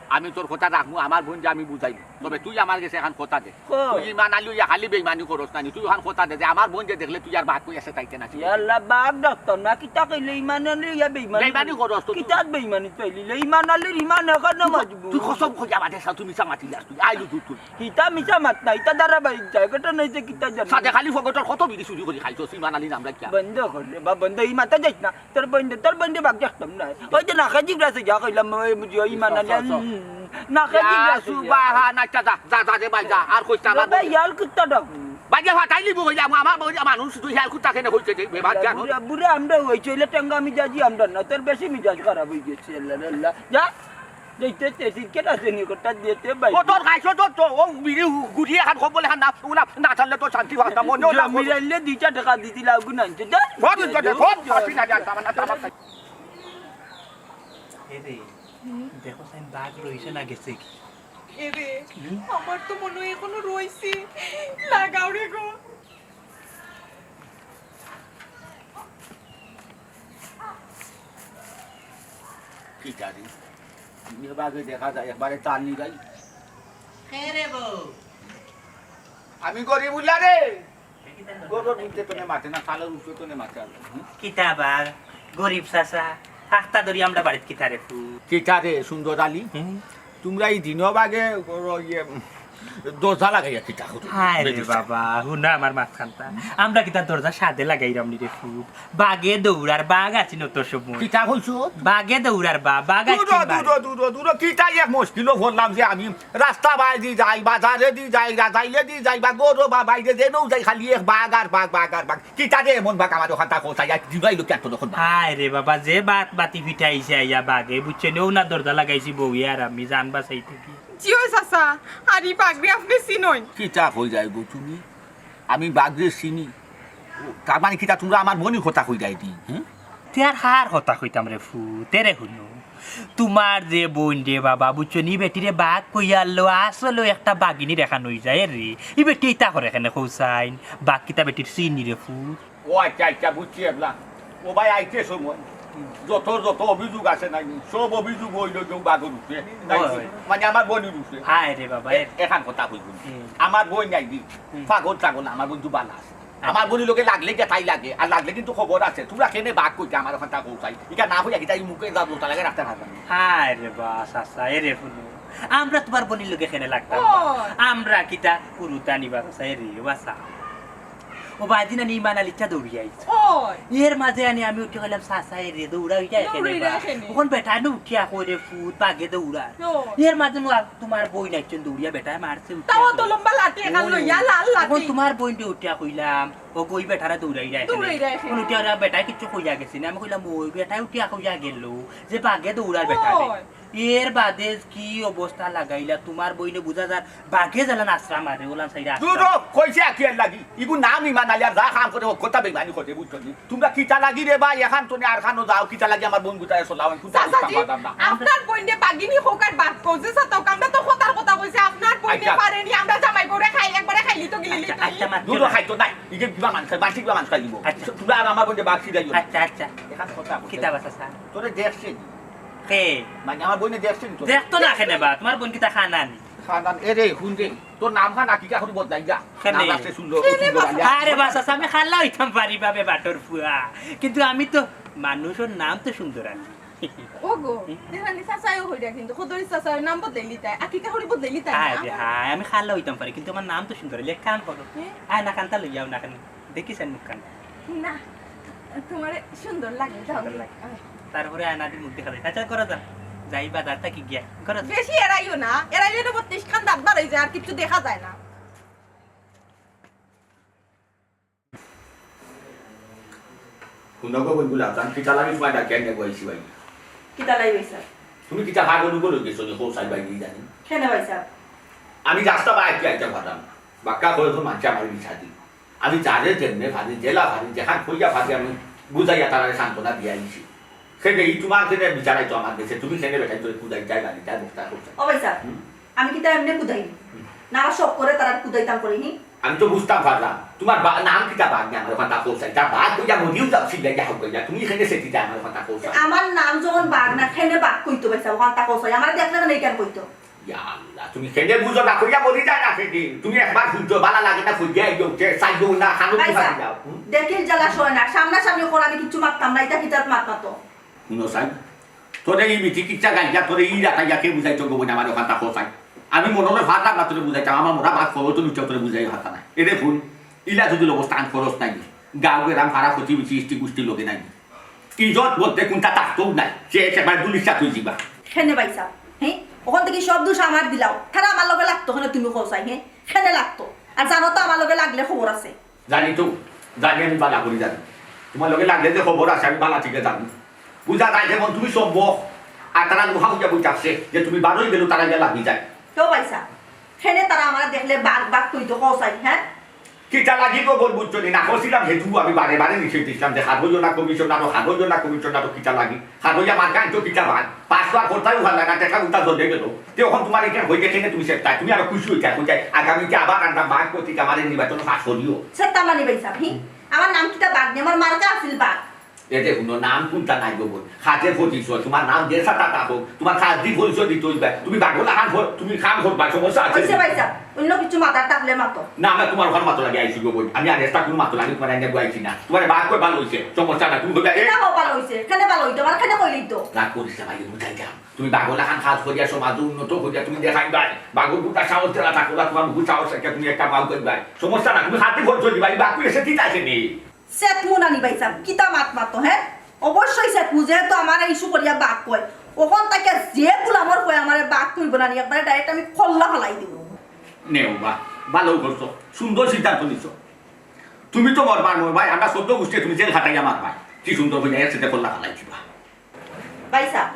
আমি তোর কথা রাখমু, আমার বইন যে আমি বুঝাইমু। তবে তুই আমার গেছে এখন কথা দে। কো? তুই ইমান আলী ইয়া খালি বেইমানি করস না নি, তুই এখন কথা দে যে আমার বইন যে দেখলে তুই আর বাঘ কই আছে তাইতে না। ইয়া আল্লাহ, বাঘ ডাকতাম না, কিতা কইলে ইমান আলী ইয়া বেইমানি বেইমানি করস তো তুই। কিতাত বেইমানি চাইলিলে? ইমান আলীর ইমান এখন মজবুত। তুই কসম কইয়া বাদে সা, তুই মিছা মাতিলে আর তুই আইলু তুই তুই। হিতা মিছা মাত না, হিতা ধারাবাহিক যায়, ঘটনা হইছে কিতা জানো? সাদে খালি ফকটর কত বিড়ি চুরি করি খাইছস, ইমান আলী নাম রাখিয়া। বন্ধ কর রে বা, বন্ধ, ই মাথা যাইস না। তোর বন্ধু, তোর বন্ধু বাগ দেখতাম না। ওই যে নাকে জিগরা আছে, যা কইলাম, ওই বুঝিও, ইমান আলী, সব, সব, সব। উম, নাকে ইয়া জিগরা আছে, যা। সুবহান, আচ্ছা, যা, যা, যা রে ভাই, যা, আর কইস না, আমার বাবা, বন্ধু। ইয়াল কুত্তা ডাক। ভাই, যে ফাটাই লিবো কইলাম, আমার বন্ধু, মানুষ তুই ইয়াল কুত্তা কেনে কইছে যে, বেবাদ জানো? বুড়া, বুড়া আমরা হইছে, হইলে টেঙ্গা মিজাজি আমরা না, তোর বেশি মিজাজ খারাপ হয়ে গেছে, আল্লাহ, আল্লাহ। যা। দেখতে তে সিগারেট আছে নি, কোটা দিতে ভাই। ও তোর গাইছো তো, তো, ও বিড়ি গু-, গুড়ি এখন খবর এখন না, ও না, না ছাড়লে তো শান্তি পাস না, মনে হয় না। জমির আইলে দুইটা টাকা দিতে লাগু না, আনতে দে। বড় ইজ্জতে, বড় ফাঁসি না যায়, তামান্না, তামান্না। এ রে, হুম? দেখো সাইন বাঘ রইছে না গেছে কি? এ রে, হুম? আমার তো মনে হয় এখনো রইছে। লাগাও রে গো। কিতা রে? দুনিয়া বাগে দেখা যায় একবারে তার নিগাই। কে রে বউ? আমি গরিবুল্লাহ রে। গরুর ভিতরে তো নে মাঠে না, খালের উপরে তো নে মাঠে আর। হুম? কিতা বা গরিব চাচা, আখতা ধরি আমরা বাড়িত কিতা রে ফু? কিতা রে সুন্দর আলী? হুম? তোমরা এই দিনও বাগে করো ইয়ে, উম, দরজা লাগাইয়া কিতা করো? হায় রে বেটি বাবা, হুনা আমার মাতখানতা। আমরা কিতা দরজা সাদে লাগাইরাম নি রে ফুত? বাগে দৌড়ার, বাঘ আছি নত সময়। কিতা কইছো? বাগে দৌড়ার বা, বাঘ আছি দূর, বাঘ। দূর, দূর, দূর, কিতা এক মুশকিলও পড়লাম যে আমি রাস্তা বায়দি যাই, বাজারেদি যাই, রাজাইলেদি যাই, বা গরু বা বাইরে যেনও যাই, খালি এক বাঘ আর বাঘ, বাঘ আর বাঘ। কিতা রে এমন বাঘ আমার ওখানতা কোথায়? আর দিবাই লোক এত তখন বাঘ। হায় রে বাবা, যে বাত বাতি ফিটাইছে আইয়া বাঘে, বুঝছো নি? ও না দরজা লাগাইছি বউয়ে আর আমি জান বাঁচাইতে গিয়া। জি অয় চাচা, আর ই বাঘরে আপনে চিনইন? কিতা কই যাই গো তুমি? আমি বাঘরে চিনি? ও, তার মানে কিতা তোমরা আমার বইনর কথা কই যাই দি, হুম? তে আর কার কথা কইতাম রে ফু, তে রে হুনো। তোমার যে বইন রে বাবা, বুঝছো নি, বেটিরে বাঘ কইয়া আনলো, আসলে একটা বাঘিনী রেখা নই যায় রে। ই বেটি ইতা করে কেনে কৌসাইন? বাঘ কিতা বেটির চিনি রে ফু? ও আচ্ছা, আচ্ছা, বুঝছি এবলা। ও ভাই, আইতে সময় যত, যত অভিযোগ আছে নাই, সব অভিযোগ অইলো যে বাঘর উপরে, নাই, হয়। মানে আমার বইনর উপরে। হায় রে বাবা, এ-, এ- এখান কথা কইব। হুম। আমার বইন নাই দি, হুম। পাগল টাগল, আমার বইন তো বালা আছে। আচ্ছা। আমার বইনর লগে লাগলে গেতাই লাগে, আর লাগলে কিন্তু খবর আছে। তোমরা কেনে বাঘ কইতে আমার ওখানতা কৌসাই? ইটা না কইয়া কিতা ই মুখে যা বলতা লাগে রাখতে পারবে না। হায় রে বা, চাচা, এ রে হুনো। আমরা তোমার বইনর লগে কেনে লাগতাম না? ও। আমরা কিতা কুরুতা নিবা, চাচা, এ রে, বাসা। ও বাদিন আনি ইমান আলীর তা দৌড়ি আইছে। ওই। এর মাঝে আনি আমি উঠি কইলাম, "চাচা, এ রে, দৌড়া ওইটা এখানে দৌড়ি বা।" এখানে। ওখান বেটা নু উঠিয়া কই রে, "ফুত, বাঘে দৌড়া।" ওই। এর মাঝে নু আর তোমার বইন একজন দৌড়িয়া বেটায় মারছে, উঠিয়া তাও কই। তো লম্বা লাঠি এখান ওই। লইয়া, লাল লাঠি। ওখান তোমার বইনরে উঠিয়া কইলাম, ও কই বেটারে দৌড়াইরা এখানে। দৌড়াইরা এখানে। কোন উঠিয়া ওরা বেটায় কিচ্ছু কইয়া গেছে না। আমি কইলাম, "ওই বেটায় উঠিয়া কইয়া গেল যে বাঘে দৌড়ার বেটারে।" কই? এর বাদে কি অবস্থা লাগাইলা, তোমার বইনে বুঝা যার বাঘে জ্বালান আশ্রা মারে, ওলান সাইরা আশ্রা দূর হ, মারে। কইছে আকি এর লাগি। ইগু নাম ইমান আলী আর যা কাম করে, ও কথা বেইমানি করে, বুঝছো নি? তোমরা কিতা লাগি রে ভাই, এখান তনে আর খানো যাও, কিতা লাগি আমার বইন গুতায় চলাও, আমি কুন্তা চাচাজি, বুঝতাম পারতাম না। আপনার বইনে বাঘিনী হোক আর বাঘ কও, যে সাথে হোক, আমরা তো কথার কথা কইছি, আপনার বইনে আচ্ছা। পারেনি, আমরা জামাই বউরে খাই, একবারে খাইলি তো গিলিলি আচ্ছা, তো আচ্ছা, গিলি। মাত দূর হ, খাইতো নাই, ইগে কিবা মানুষ খাই, বাসি কিবা মানুষ খাই দিব। আচ্ছা। তোমরা আর আমার বইনে বাঘ ছিড়াইও না। আচ্ছা, আচ্ছা। এখান কথা কইছে। কিতা বাসা স্যার? তোরে দেখছে নি? কে? মানে আমার বইনে দেখছে নি তোরে? দেখতো না কেনে বা, তোমার বইন কিতা খানা নি? খানা, এ রে, হুন রে, তোর নাম খান আকিকা করে বদলাই যা। কেনে? নাম রাখতে সুন্দর, কেনে সুন্দর বাসা? আলী। আরে বাসা, আমি খালা হইতাম পারি বাবে বাটর ফুয়া, কিন্তু আমি তো মানুষের নাম তো সুন্দর আলী। ও গো, দেখানি চাচাইও হইরা কিন্তু, খোদরি চাচাইও নাম বদলাইলি তাই, আকিকা হরি বদলাইলি তাই না? আরে হায়, আমি খালা হইতাম পারি, কিন্তু আমার নাম তো সুন্দর আলী। এক কাম করো, হ্যাঁ? আয় না কান্তা লইয়াও না কেন, দেখি স্যার মুখ কান। না, তোমার সুন্দর লাগে, যাও। সুন্দর লাগে। আহ। তারপরে আয়না দি মুখ দেখা যায়। আচ্ছা, করো যাও। যাই বাজার থাকি গিয়া। করো যাও। বেশি এড়াইও না, এড়াইলে তো বত্রিশ খান দাঁত বার হয়ে যায়, আর কিচ্ছু দেখা যায় না। হুনো গো বইন গুলা, জান কিতা লাগি তোমার ডাকিয়া নিয়ে বইছি ভাই? কিতা লাগি ভাই সাহেব? তুমি কিতা পাগল উগল হয়ে গেছো নি? কও চাই ভাই, কি জানি? কেনে ভাই সাহেব? আমি রাস্তা বাইরে আইতে পারলাম না। বাক্কা করে তো মানছে আমার বিচার দিল। আমি যারে যেমনে পারি, যেলা পারি, যেখান কইয়া পারি আমি বুঝাইয়া তারারে সান্ত্বনা দিয়া আইছি। কেনে ই তোমার কেনে বিচারাই তো আমার গেছে, তুমি কেনে বেটাই তোরে বুঝাই যাই বাড়ি, যাই বক্তা করছে। ও ভাই সাহেব, হুম? আমি কিতা এমনে কুদাই? হুম। না, আমার শখ করে তারা কুদাইতাম করে নি। আমি তো বুঝতাম পারলাম, তোমার বা-, নাম কিতা বাদ নেই আমার ওখানটা পৌঁছাই, তা বাদ কইয়া মরিও যাও, সিল্লাই যা হোক কইয়া, তুমি এখানে সেটি যা আমার ওখানটা পৌঁছাই। আমার নাম যখন বাঘ না, কেনে বাঘ কইতো ভাই সাহেব, ওখানটা পৌঁছাই, আমার দেখলে মানে কেন কইতো? ইয়া আল্লাহ, তুমি কেনে বুঝো না, কইয়া মরি যায় না কেনে? তুমি একবার বুঝছো, বালা লাগে না, কইয়া এই উঠে, সাইডো না, খানো ভাই কিবা সাহেব, দিলাও, হুম? দেখিল জ্বালা সয় না, সামনাসামনি ওখানে আমি কিচ্ছু মারতাম না, এটা কিতাত মাত মাতো। হুনো সাই, তোরে ই মিটি কিচ্ছা গাইয়া, তোরে ই রাতাইয়া কে বুঝাইতো গো বইন আমার ওখানটা কোথায়? আমি মনরে ফাটাম না তোরে বুঝাইতাম, আমার মোরা বাদ খবর তো নিচে তোরে বুঝাই হাতা নাই। এরে ফুল, ইলা যদি অবস্থান খরচ নাই, গাঁও গেরাম পাড়া প্রতিবেশী ইষ্টি গুষ্টি লগে নাই। ইজ্জত বলতে কোনটা থাকতেও নাই, সে একেবারে দুলিশা তুই যিবা। কেনে ভাই সাহেব, হ্যাঁ? ওখান থেকে সব দোষ আমার দিলাও, তারা আমার লগে লাগতো, কেনে তুমি কোথায়, হ্যাঁ? কেনে লাগতো? আর জানো তো আমার লগে লাগলে খবর আছে। জানি তো, জানি আমি বালা করি জানি। তোমার লগে লাগলে যে খবর আছে আমি বালা ঠিকে জানি। বুঝা যায় যেমন তুমি সম্ভব, আর তারা লোহা উঠে বই থাকছে যে তুমি বারোই গেল তারা গিয়া লাগি যায়। তো ভাই সাহেব, কেনে তারা আমার দেখলে বাঘ বাঘ কইতো কোথায়, হ্যাঁ? কিতা লাগি গো বল বুঝছো নি? না করছিলাম হেতু আমি বারে বারে নিষেধ দিছিলাম যে হারইও না কমিশনারও, হারইও না কমিশনারও কিতা লাগি? হারইয়া মার্কা আনছো কিতা বাঘ? পাঁচ বার করতাই ভালো লাগা, টেকা উঠা ধরে গেল। তে এখন তোমার এটা হইতে কেনে তুমি সেটা? তুমি আরো খুশি হইতে, হইতে আগামীতে আবার আমরা বাঘ প্রতীক আমাদের নির্বাচন পাস করিও। সেটা মানি ভাই সাহেব, হি? আমার নাম কিতা বাঘ নি, আমার মার্কা আছিল বাঘ। এতে কোনো নাম কোনটা নাই গো বল। কাজে পরিচয়, তোমার নাম যে সাথে থাকো, তোমার কাজ দি পরিচয় দিতে হইবে। তুমি বাঘ লাখান কর-, তুমি কাম করবা, সমস্যা আছে? হইছে ভাই সাহেব, অন্য কিছু মাথার থাকলে মাতো। না, না, তোমার ওখানে মাতো লাগে আইছি গো বল। আমি আর এক্সট্রা কোনো মাতো লাগে তোমার এনে বইছি না। তোমার বাঘ কই ভালো হইছে, সমস্যা না। তুমি কইবা, এ- এটা কও ভালো হইছে, কেনে ভালো হইতো, আমার কেনে কইলি তো? রাগ করিস না ভাই, বুঝাই যাও। তুমি বাঘ লাখান কাজ করিয়া সমাজ উন্নত করিয়া তুমি দেখাই ভাই। বাঘর গোটা সাহস দেওয়া থাকো না, তোমার মুখ সাহস একটা তুমি একটা বাঘ করি ভাই। সমস্যা না, তুমি হাতে ভোট চলি ভাই, বাঘ কইলে সে ঠিক আছে নি। সেতমু নানি ভাই সাহেব, কিতা মাত মাতো, হ্যাঁ? অবশ্যই সেতমু, যেহেতু আমার ইস্যু করিয়া বাঘ কয়। ওখান থেকে যে গুলামর কয় আমারে বাঘ কইব নানি, একবারে ডাইরেক্ট আমি খল্লা ফালাই দিব। নেও বা, ভালো করছো, সুন্দর সিদ্ধান্ত নিছো। তুমি তো মরবার মরবাই, আমরা চোদ্দ গোষ্ঠী তুমি জেল খাটাইয়া মারবাই। কি সুন্দর হইয়া একসাথে খল্লা ফালাই দিবা। ভাই সাহেব,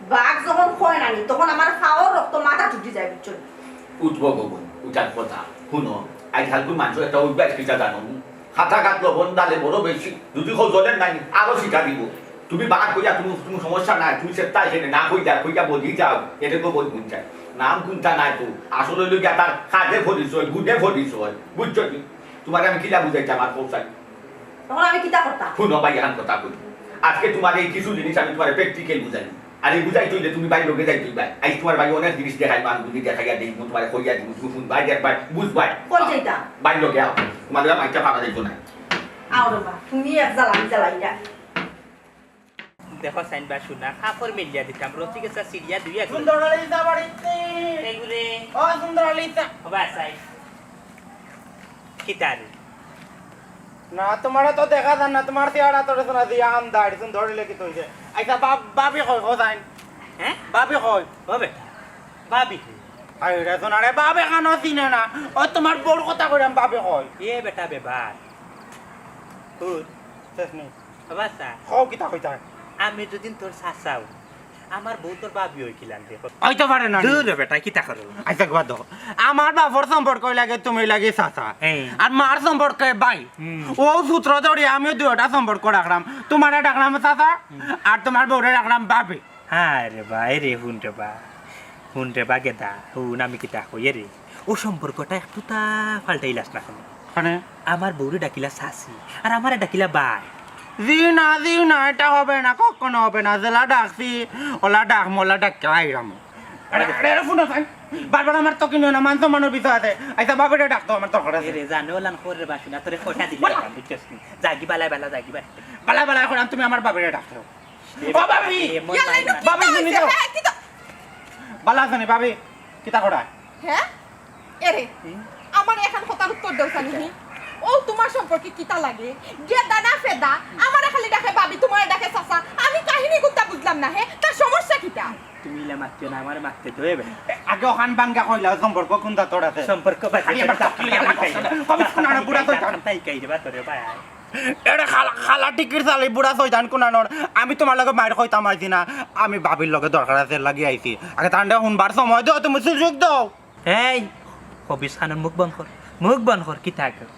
বাঘ যখন কয় নানি, তখন আমার পাওর রক্ত মাথা ছুটি যায়, বুঝছো? উঠবো গো বইন, উঠার কথা। হুনো, আজকালকুর মানুষ একটা অভ্যাস কিতা জানো নি? হাতাঘাত লবণ ডালে বড় বেশি, যদি কেউ জ্বলেন নাই, আরো শিখা দিব। তুমি বাঘ কইয়া তুমি, তুমি সমস্যা নাই, তুমি সেটা এখানে না কইয়া, কইয়া বলি যাও, এটা তো বই বুঝ যায়। নাম কোনটা নাই তো, আসলে হইলো গিয়া তার কাজে পরিচয়, গুণে পরিচয়, বুঝছো কি? তোমার আমি কিলা বুঝাইতে আমার পৌঁছাই? তখন আমি কিতা করতাম? হুনো ভাই, এখন কথা কই। আজকে তোমার এই কিছু জিনিস আমি তোমার প্র্যাকটিক্যাল বুঝাই। আর এই বুঝাই তুইলে তুমি ভাই লগে যাই তুই ভাই। আজ তোমার ভাই অনেক জিনিস দেখাই, মানুষ যদি দেখাইয়া দেই, তোমার কইয়া দিব, তুমি শুনবাই, দেখবাই, বুঝবাই। কই যাইতাম? ভাই লগে আও। তোমার লগে মাইকটা পাকা যাইতো না। আও রে বা, তুমি এক জ্বালা, আমি জ্বালাই না। দেখো সাইন বা শুনা, কাপড় মেলিয়া দিতাম, রসি গেছা সিরিয়া দুইয়া দিলাম। সুন্দর আলী যা বাড়িতে। এইগুলি। ও সুন্দর আলী যা। ও বা সাইন। কিতা রে? না, তোমারে তো দেখা যায় না, তোমার চেহারা তোরে শোনা দিয়া আন্দার, সুন্দর হইলে কি তৈছে? আচ্ছা, বাপ-, ভাবি কই, কো যাইন? হ্যাঁ? ভাবি কই? ও বেটা, ভাবি কই? আরে রে, শোনা রে, ভাবি কানো চিনে না। ও তোমার বউর কথা কইরাম, ভাবি কই? এ বেটা বেবার। হুন, শেষ নেই। বাবা চা। কও কিতা কইতায়? আমি যদি তোর চাচা অই, আমার বউ তোর ভাবি অইকিলান রে। অইতো পারে না নি। দূর রে বেটা, কিতা করো? আচ্ছা, বাদ দেও। আমার বাপর সম্পর্ক লাগে তুমি লাগে চাচা। হ্যাঁ। আর মার সম্পর্কে ভাই। হুম। অউ সূত্র ধরি আমিও দুইটা সম্পর্ক রাখলাম। তুমারে ডাকলাম চাচা, হুম। আর তুমার বউরে ডাকলাম ভাবি। হায় রে বা, এ রে, হুন রে বা, হুন রে বা গেদা, হুন আমি কিতা কই, এ রে, অউ সম্পর্কটা একটুতা পাল্টাইলাস না কেনে? মানে? আমার বউরে ডাকিলা চাচি, আর আমারে ডাকিলা ভাই। জি না, জি না, এটা হবে না, কখনো হবে না। যেলা ডাকছি, ওলা ডাকমু, ওলা ডাকিয়া আইরাম। আরে, আরে, আরে, হুনো চাইন। বারবার আমার তো কিনো না, মান সম্মানর বিষয় আছে। আচ্ছা, ভাবিরে ডাকতো, আমার দরকার আছে। এ রে, জানো, ওলান কর রে বাসু না, তোরে কটা দিলে বলা। এখন, বুঝছস নি? যাগি বালায় বালা, যাগি বালায়। বালায় বালায় এখন তুমি আমার ভাবিরে ডাকতো। ও ভাবি! এ মন ইয়াল্লা, নাই ইনো না। কিতা ভাবি, হইছে? শুনি যাও। হ্যাঁ, কিতা? বালা আছো নি, ভাবি? কিতা করা? হ্যাঁ? এরে, হুম? আমার এখান কথার উত্তর দেও চানি, হি? ও তুমার সম্পর্কে কিতা লাগে? গেদা না ফেদা? আমারে খালি ডাকে ভাবি, তুমারে ডাকে চাচা। আমি কাহিনী কুনতা বুঝলাম না, হে? তার সমস্যা কিতা? তুমি ইলা মাতিও না, আমারে মাততে দেও এবার। এ, আগে ওখান বাঙ্গা কইলা, সম্পর্ক কুন জাতর আছে? সম্পর্ক বাদ দে, আরে, আবার তাই চকলেট খাই আমার দে। কমিস কোন আনা বুড়া তো জান। তাই খাই দে, বাদ দে, ভাই। এরে খালা, খালা টিকির চালি বুড়া শয়তান কুনানোর। আমি তুমার লগে মাইর কইতাম আইছি না। আমি ভাবির লগে দরকার আছে লাগি আইছি। আগে তানরে হুনবার সময় দেও, তুমি সুযোগ দেও। এই, খবিস খানোর মুখ বন্ধ কর। মুখ বন্ধ কর, কিতা কর?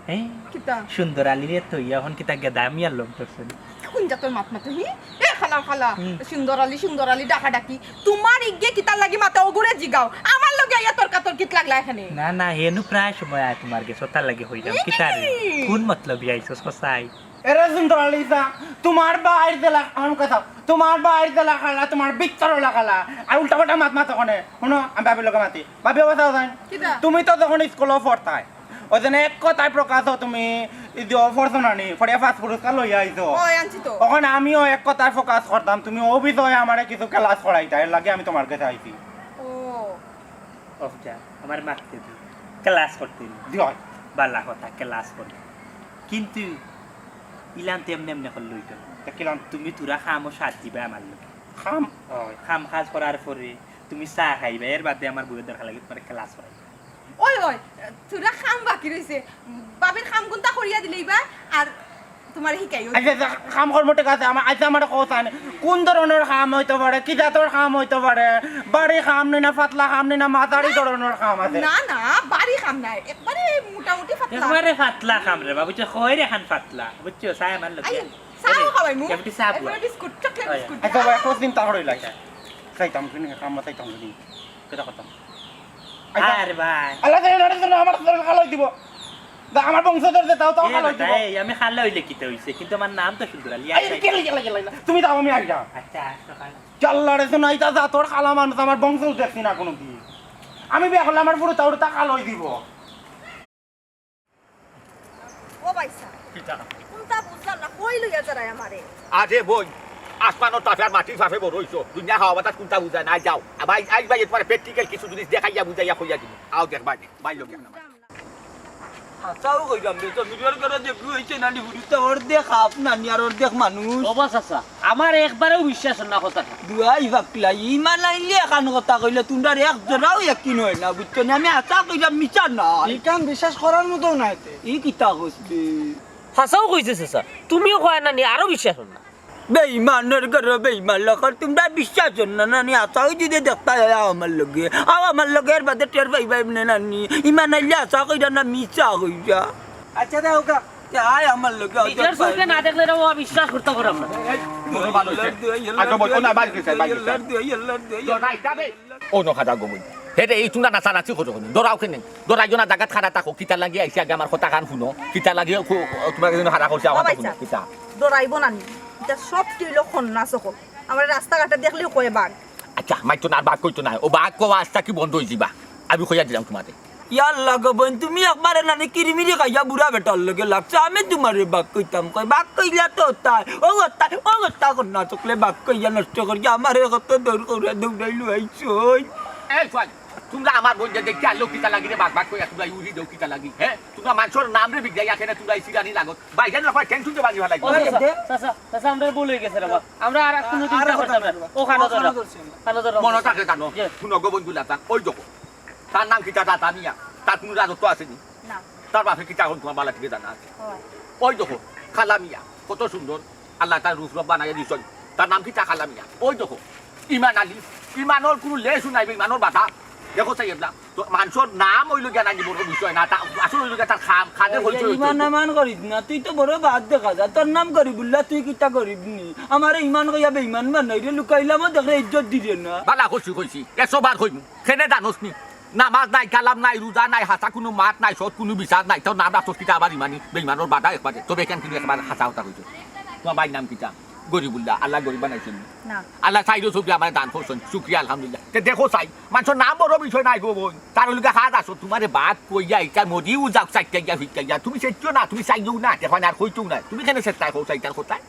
হ্যাঁ? কিতা? সুন্দর আলীরে তো ইয়া এখন কিতা গেদা আমি আর লোক ধরছে না। কুন জাতর মাত মাতো, হি? এ খালা, খালা। হুম। সুন্দর আলী, সুন্দর আলী ডাকাডাকি। তুমার ইগে কিতার লাগি মাতে অগুরে জিগাও। আমার লগে আইয়া তর্কাতর্কিত লাগলা এখানে। না, না, হেনু প্রায় সময় আয় তুমার গেছে, তার লাগি হইলাম। ই কিতা রে? কি? কুন মতলবি আইছস, কসাই? এরে সুন্দর আলী ইসা, তুমার বাইর দিলা, আমার কথা, তুমার বাইর দিলা খালা, তুমার ভিতর ওলা খালা। আর উল্টা পাল্টা মাত মাতো কেনে। হুনো, আমি ভাবির লগে মাতি। ভাবি, ও কথা জান। কিতা? তুমি তো যখন স্কুলো পড়তায়, ওই জন্য এক কথায় প্রকাশ অও তুমি, ই যে অপরছনানি, পড়িয়া first পুরস্কার লইয়া আইছো। ওই, আনছি তো। ওখানে আমিও এক কথায় প্রকাশ করতাম, তুমি অউ বিষয়ে আমারে কিছু class করাইতা, এর লাগি আমি তুমার গেছে আইছি। ও। অফ যা, আমার মাততে দি। Class করতে দি। দি হয়। বালা কথা, class করতে। কিন্তু ইলান তো এমনে এমনে করলে অইতো না। তা কিলান? তুমি থুড়া কামো সাথ দিবা আমার লগে। কাম? অয়, কাম কাজ করার পরে তুমি চা খাইবা, এর বাদে আমার বউয়ের দরকার লাগে তুমারে class করাইবা। ওই, ওই, থুড়া কাম বাকি রইছে। ভাবির কাম কুনতা করিয়া দিলেই বা, আর তুমারে হিকাইও। আচ্ছা, আচ্ছা, কাম কর্ম ঠিক আছে, আমা-, আচ্ছা, আমারে কও চাইন, কুন ধরনর কাম অইতো পারে, কি জাতর কাম অইতো পারে, ভারি কাম নি না, পাতলা কাম নি না, মাঝারি ধরনর কাম আছে? না, না, ভারি কাম নায়, একবারে মোটামুটি পাতলা। একবারে পাতলা কাম রে বাবু, তুই কই রে খান পাতলা, বুঝছো? চায় আমার লগে। আই, চাও খাওয়াইমু। কেমটি চা বুয়া? একবারে বিস্কুট, চকলেট অয়। বিস্কুট। আচ্ছা, ভাই, একটু চিন্তা করি লাগে। আচ্ছা। চাইতাম কিনি, কাম চাইতাম কিনি। কিতা করতাম? আরে ভাই। আল্লাহ জানে, আল্লাহ জানে, আমার তো খালা অই দিব। দা, আমার বংশধর যে তাও, তাও এ খালা অই দিব। বেটা, এই, আমি খালা অইলে কিতা অইছে? কিন্তু আমার নাম তো সুন্দর আলী। এই, আচ্ছা। গেলে, গেলে, গেলে, গেলে। তুমি দাও, আমি আইলাম। আচ্ছা, আসো খালা। আল্লাহ রে, শোনা, ইতা জাতর খালা মানুষ আমার বংশও দেখছি না কোনোদিন। আমি বিয়া করলে আমার পুরো তাও তা খালা অই দিব। ও ভাইসাব, কিতা? কুনতা বুঝলাম না, কই লইয়া যারায় আমারে? আরে বইন, আসমানর তাপে আর মাটির তাপে বড় অইছো। দুনিয়া হাওয়া বাতাস কুনতা বুঝায় না, যাও। আ ভাই, আইজ ভাই, তুমারে practical কিছু জিনিস দেখাইয়া বুঝাইয়া কইয়া দিমু। আও দেখবায় নে, ভাই লগে। হাছাউ কইরাম রে, জমিদার ঘরো দেখলু অইছে না নি, হুরুতা অর্ধেক সাপ নানি আর অর্ধেক মানুষ। ও বা চাচা, আমার একবারেও বিশ্বাস অর না কথাটা। দুয়াই ফাকলা, ইমান আইলে এখান কথা কইলে তুমরার এক জোড়াও একিন অয় না, বুঝছো নি? আমি হাছা কইরাম, মিছা না। ইখান বিশ্বাস করার মতো নায় তে। ই কিতা কইছে? হাছাউ কইছে চাচা, তুমিও কয় না নি, আরো বিশ্বাস অর না। বেইমানর ঘরো বেইমান লাখান, তুমরা বিশ্বাস অর না নি, হাছাউ যদি দেখতায় আও আমার লগে, আও আমার লগে, এর বাদে টের পাইবায় এমনে নানি, ইমান আইলে হাছা কইরা না মিছা কইরা। আচ্ছা, দেও গা। তে আয় আমার লগে, আও, নিজর চউখে না দেখলে রে বাবা বিশ্বাস করতাম পাররাম না। এই, বড় ভালা অইছে। আগে বল, ও না, বাইর অইছে, বাইর অইছে। আল্লাহর দোয়াই, আল্লাহর দোয়াই। ও নখাদা গো বইন। হে রে, এই তুমরা নাচানাচি করো কেনে? ডরাও কেনে? ডরাইও না, জাগাত খাড়া থাকো। কিতা লাগি আইছি আগে আমার কথাখান হুনো। কিতা লাগি খু-, তুমরারে যেন খাড়া করছি, আমার ও কথা ভাই হুনো। সাব, কিতা? ডরাইবো না নি? ইতা সব কি অইলো কন্যা সকল? আমারে রাস্তাঘাটে দেখলেউ কয় বাঘ। আচ্ছা, মাতিও না, আর বাঘ কইতো না। ও বাঘ কওয়া আস্তা কি বন্ধ অই যিবা। আমি কইয়া দিলাম তুমারে। ইয়াল্লা গো বইন, তুমি একবারে নানি কিরিমিরি খাইয়া বুড়া বেটার লগে লাগছো। আমি তুমারে বাঘ কইতাম কই, বাঘ কইলা তো তাই। ও তাই, ও তা কন্যা সকলে বাঘ কইয়া নষ্ট করিয়া আমারে কত দৌড় করিয়া দৌড়াইলো আইছই। এই সোয়াল, তুমরা আমার বইনরে দেখিয়া আইলায় কিতা লাগি রে, বাঘ বাঘ কইয়া তুমরা উড়ি দেও কিতা লাগি, হে? তুমরা মানষর নামরে বিগড়াইয়া কেনে তুমরা ই সিরানি লাগো? ভাইজান, আপনার টেনশন যে ভাঙি ফালাই। ও চাচা, চাচা, চাচা, আমরার ভুল অই গেছে রে বা। আমরা আর কুনুদিন ইতা করতাম না। ও কানো ধরো। কানো ধরো। মনো থাকে জানো? জি। হুনো গো বন্ধু লাতা, ওই দেখো। তার নাম কিতা? দাতা মিয়া। তার কুনু রাজত্ব আছে নি? না। তার বাপে কিতা অখন তুমার বালা ঠিকে জানা আছে? অয়। ওই দেখো, খালা মিয়া, কত সুন্দর। আল্লায় তার রূপ রূপ বানাইয়া দিছইন। তার নাম কিতা? খালা মিয়া। ওই দেখো, ইমান আলী। ইমানর কুনু লেশও নাই, ইমানর বাধা। দেখো চাই এবলা। তো মানষর নাম অইলো গিয়া নানি বড় বিষয় না, তা আসল অইলো গিয়া তার খাম, খাদের এই যে পরিচয় অইতো ইমান অইতো। আমান করিস না, তুই তো বড় বাদ দেখা যা। তোর নাম গরিবুল্লাহ, তুই কিতা গরিব নি? আমারে ইমান কইয়া বেইমান বানাইরে, লুকাইলামও দেখরে ইজ্জত দিরে না। বালা কইছি, কইছি, একশো বার কইমু। কেনে জানোস নি? নামাজ নাই, কালাম নাই, রোজা নাই, হাছা কুনু মাত নাই, সৎ কুনু বিচার নাই, তোর নাম রাখছস কিতা আবার ইমানি? বেইমানর বাধা একবারে। তবে কেন কিন্তু একবার হাছা কথা কইছস। তোমার ভাইর নাম কিতা? গরিবুল্লাহ, আল্লায় গরিব বানাইছইন। না। আল্লায় চাইরো চউখে আমারে দান করছইন, শুকরিয়া আলহামদুলিল্লাহ। তে দেখো চাই, মানষর নাম বড় বিষয় নায় গো বইন। তার অইলো গিয়া কাজ আছো, তোমারে বাদ কইয়া ইটা মরিও যাও, চাইতে গিয়া ফিরতে গিয়া। তুমি চেতিও না, তুমি চাইও না, দেখো না আর কইতেও না। তুমি কেনে চেতায় কও চাই তার কথায়?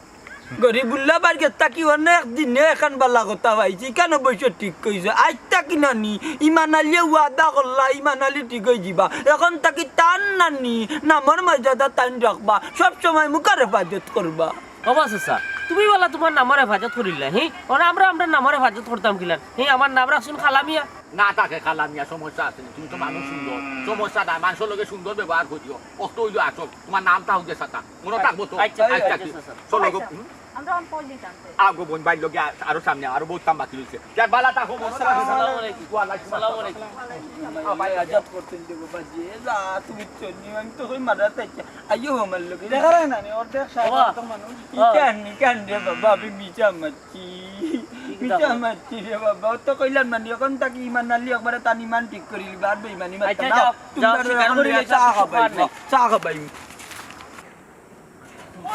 গরিবুল্লাহ বার গেত্তা কি অনেক দিনে এখান বালা কথা পাইছি, কেন বইছো ঠিক কইছো। আইতা কি নানি, ইমান আলীয়ে ওয়াদা করলা, ইমান আলী ঠিক অই যিবা। এখন তাকি তান নানি, নামর মর্যাদা তাইন রাখবা, সব সময় মুখার হেফাজত করবা। ও বা চাচা, তুমি বলা তোমার নামর হেফাজত করিলা, হি? ওরা আমরা, আমরা নামর হেফাজত করতাম কিলান? হি, আমার নাম রাখছুন খালা মিয়া। না থাকে খালা মিয়া, সমস্যা আছে নি? তুমি তো মানুষ সুন্দর, সমস্যা নাই, মানষর লগে সুন্দর ব্যবহার করিও। অত অইলো আসল, তোমার নামটা হইছে সাতা, মনে থাকবো তো? আচ্ছা, আচ্ছা, আচ্ছা, আচ্ছা। চলো গো। হুম? আমরা অন পড়লি জানতে। আও গো বইন, ভাইর লগে আ-, আরো সামনে, আরো বহুত কাম বাকি রইছে। যাক, বালা থাকো, মন থাকো। আসসালামু আলাইকুম। ওয়ালাইকুম আসসালাম। আসসালামু আলাইকুম। আ, ভাই, আজাদ করতেন যে বাবা, যে যা, তুমি চলনি, আমি তো কই মারা তাই। আইও আমার লগে। দেখা যায় না নি, অর্ধেক সারা বাবা। অত মানুষ। কি কান নি, কান রে বাবা, আমি মিছা মারছি। কি মিছা কথা? মারছি রে বাবা, অত কইলাম না নি, এখন তাকি ইমান আলী একবারে তান ইমান ঠিক করিলিবা, আর বেইমানি মারতাম আচ্ছা, না। যাও, তোমরা যাও, স্বীকার এখন করি লইয়া লইয়া চা চা খাবাই, খাবাই। চা খাবাই।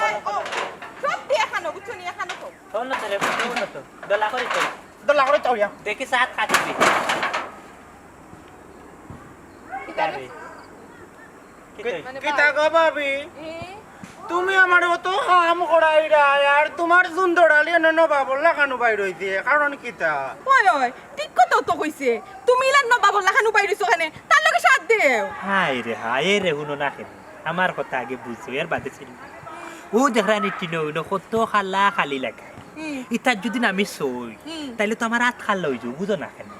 ওই, ও, সব দিয়ে খানো, বুঝছো নি, খানো তো। শোন না তো রে, শোন না তো। দলা করি তো। দলা করি তো, ইয়া। দেখি সাত খাচ্ছি। কিতা রে? কিতা অইছে? কিতা গো ভাবি? এ? তুমি আমারে অত কাম করাইরায়, আর তোমার সুন্দর আলী এনে নবাবর লাখান উবাই রইছে, কারণ কিতা? ওই, ওই, ঠিক কথা তো কইছে। তুমি ইলা নবাবর লাখান উবাই রইছো কেনে? তার লগে সাথ দেও। হায় রে হায়, এ রে হুনো না কেনে? আমার কথা আগে বুঝো, এর বাদে চিল্লাও। ও দেখরায় নি টিনো ইনো কত খালা খালি লাগে। হুম। ইতার যদি আমি সই, হুম। তাইলে তো আমার আত খালা অই যাইবো, বুঝো না কেনে?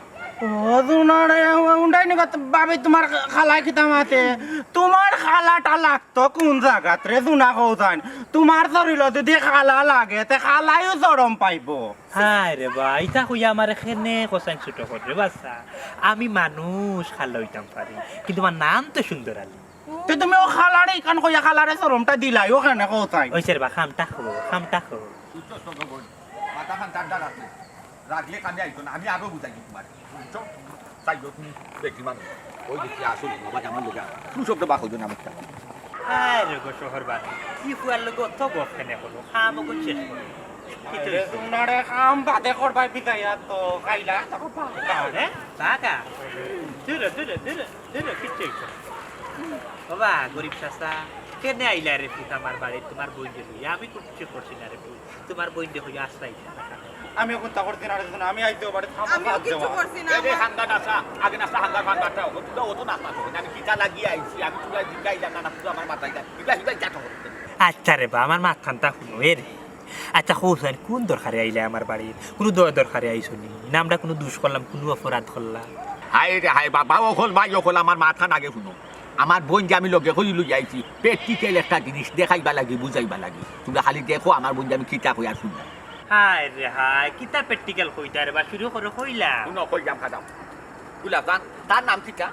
ও, জুনারে, উন্ডাই নি গত ভাবি তোমার খালায় কিতা মাতে? তোমার খালাটা লাগতো কোন জাগাত রে, জুনা কও জান? তোমার শরীরো যদি খালা লাগে, তে খালায়ও শরম পাইবো। হায় রে বা, ইতা কইয়া আমারে কেনে কছাইন ছোট করে রে বাচ্চা। আমি মানুষ খালা অইতাম পারি, কিন্তু আমার নাম তো সুন্দর আলী। তে তুমি ও খালারে ইখান কইয়া খালারে শরমটা দিলায়, ও কেনে কও তাই? ওই স্যার বা, খামটা খো, খামটা খো। বুঝছো তো গো বইন, মাথাখান ঠান্ডা রাখো। রাখলে কামে আইতো না, আমি আরো বুঝাই তোমার। বুঝছো? চাইও তুমি বেটি মানুষ। ওই দেখি আসল বাবা আমার লগে। তুমি শব্দ বা কইও না মুখটা। আরে গো শহর বাদ। কি ফুয়ার লগে অত গপ কেনে করো? খাম ওগুন শেষ করো। কিতা আরে হইছে? তোমারে খাম বাদে করবাই বিদায় আর তো খাইলা। হ্যাঁ? বাগা। দূরে, দূরে, দূরে। দূরে, কিচ্ছু হইছে না। বাবা, গরিব চাচা, কেনে আইলা রে পুত আমার বাড়ি? তোমার বইনরে লইয়া? আমি কিচ্ছু করছি না রে পুত। তোমার বইনরে কইয়া আস্তা আইলা। আমি এখন তা করছি না রে, আমি আইতে পারে, থামো, আমিও বাদ কিচ্ছু দেওয়া। করছি না, এই যে আমার হাঙ্গা নাচা, আগে নাচা হাঙ্গার ফাঙ্গাটা, ও তুই অত নাচা তো, আমি কিতা লাগিয়া আইছি, আমি তুই জিগাই জানা না, তুই আমার মাথায় যা, ইবা, ইবা, যা তো করতে। আচ্ছা রে বা, আমার মাতখানটা হুনো, এ রে। আচ্ছা, কও চাইন, কোন দরকারে আইলা আমার বাড়িত? কোনো দয় দরকারে আইছো নি? না আমরা কোনো দুষ করলাম, কোনো অপরাধ করলাম? হায় রে হায় বাবা, অকল ভাই, অকল আমার মাতখান আগে হুনো। আমার বইনরে আমি লগে করি লই আইছি, practical একটা জিনিস দেখাইবা লাগি, বুঝাইবা লাগি। তোমরা খালি দেখো আমার বইনরে আমি কিতা কইয়ার হুনো। হায় রে হায়, কিতা practical কইতা রে বা, শুরু করো কইলা। হুনো, কইলাম খাদাম। কইলাম, তার, তার নাম কিতা?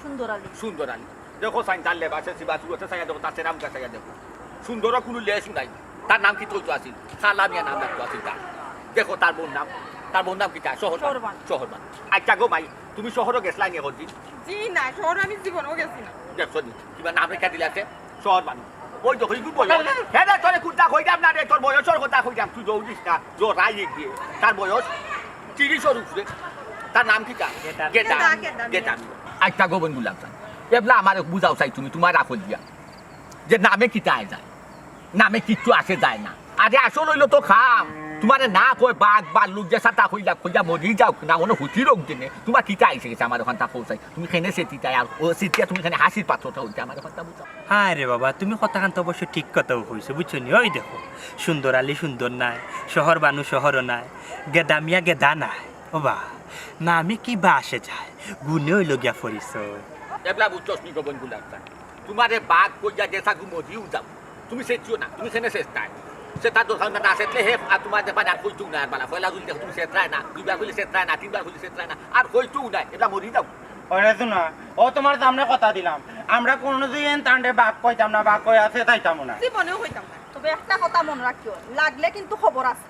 সুন্দর আলী। সুন্দর আলী। দেখো চাইন, তার লেবাসে সিবাসে, ওটা চাইয়া দেখো, তার চেহারা মুখা চাইয়া দেখো। সুন্দরর কোনো লেশ নাই। তার নাম কিতা আছিল? খালা মিয়া নাম রাখতো আছিল তার। দেখো তার বউর নাম, তার বউর নাম কিতা? শহর বানু। শহর বানু। শহর বানু। আচ্ছা গো মাই, তুমি শহরো গেছলায় নি কোনোদিন? জি না, শহরো আমি জীবনেও গেছি না। দেখছো নি, কিবা নাম রেখা দিলা আছে? শহর বানু। ওই দেখো, ইগু বয়স। হ্যাঁ রে, তোরে কুন্তা কইলাম না রে, তোর বয়সর কথা কইলাম, তুই দৌড়িস না, জোরাই গিয়ে। তার বয়স তিরিশর উপরে। তার নাম কিতা? গেদামি। গেদামি। গেদামি, গেদামি। আচ্ছা গো বইন গুলাম চান, এবলা আমারে বুঝাও চাই তুমি, তোমার আকল দিয়া। যে নামে কিতা আয় যায়, নামে কিচ্ছু আসে যায় না। আরে আসল অইলো তো খাম। তোমারে না কয় বাঘ, ভাল্লুক, যেতা তা কইলা, কইলা মরি যাও না, অনো হুতি রোগ দিনে। তোমার কিতা আইছে গেছে আমার ওখান তা কও চাই। তুমি কেনে চেতিতায় আর ও চেতিয়া তুমি কেনে হাসির পাত্রটা অইতে আমার ওখান তা বুঝাও। হায় রে বাবা, তুমি কথাখান তো অবশ্য ঠিক কথাউ কইছো, বুঝছো নি? ওই দেখো, সুন্দর আলী সুন্দর নায়, শহর বানু শহরও নায়, গেদা মিয়া গেদা নায়। ও বা, নামে কিবা আসে যায়, গুণে অইলো গিয়া পরিচয়। এবলা বুঝছস নি গো বইন গুলাম চান? তোমারে বাঘ কইয়া যেতা গু মরিও যাও। তুমি চেতিও না, তুমি কেনে চেতায়? চেতার দরকার না, না চেতলে হে আর তুমার দেখবা আর কইতো না আর বালা। পয়লা যদি দেখো তুমি চেতায় না, দুইবার কইলে চেতায় না, তিনবার কইলে চেতায় না, আর কইতো না, ইটা মরি যাও। ওরে শুনা, ও তুমার সামনে কথা দিলাম, আমরা কুনুদিন তানরে বাপ কইতাম না, বাপ কইয়া চেতাইতামও না। জীবনেও কইতাম না। তবে একটা কথা মনো রাখিও, লাগলে কিন্তু খবর আছে।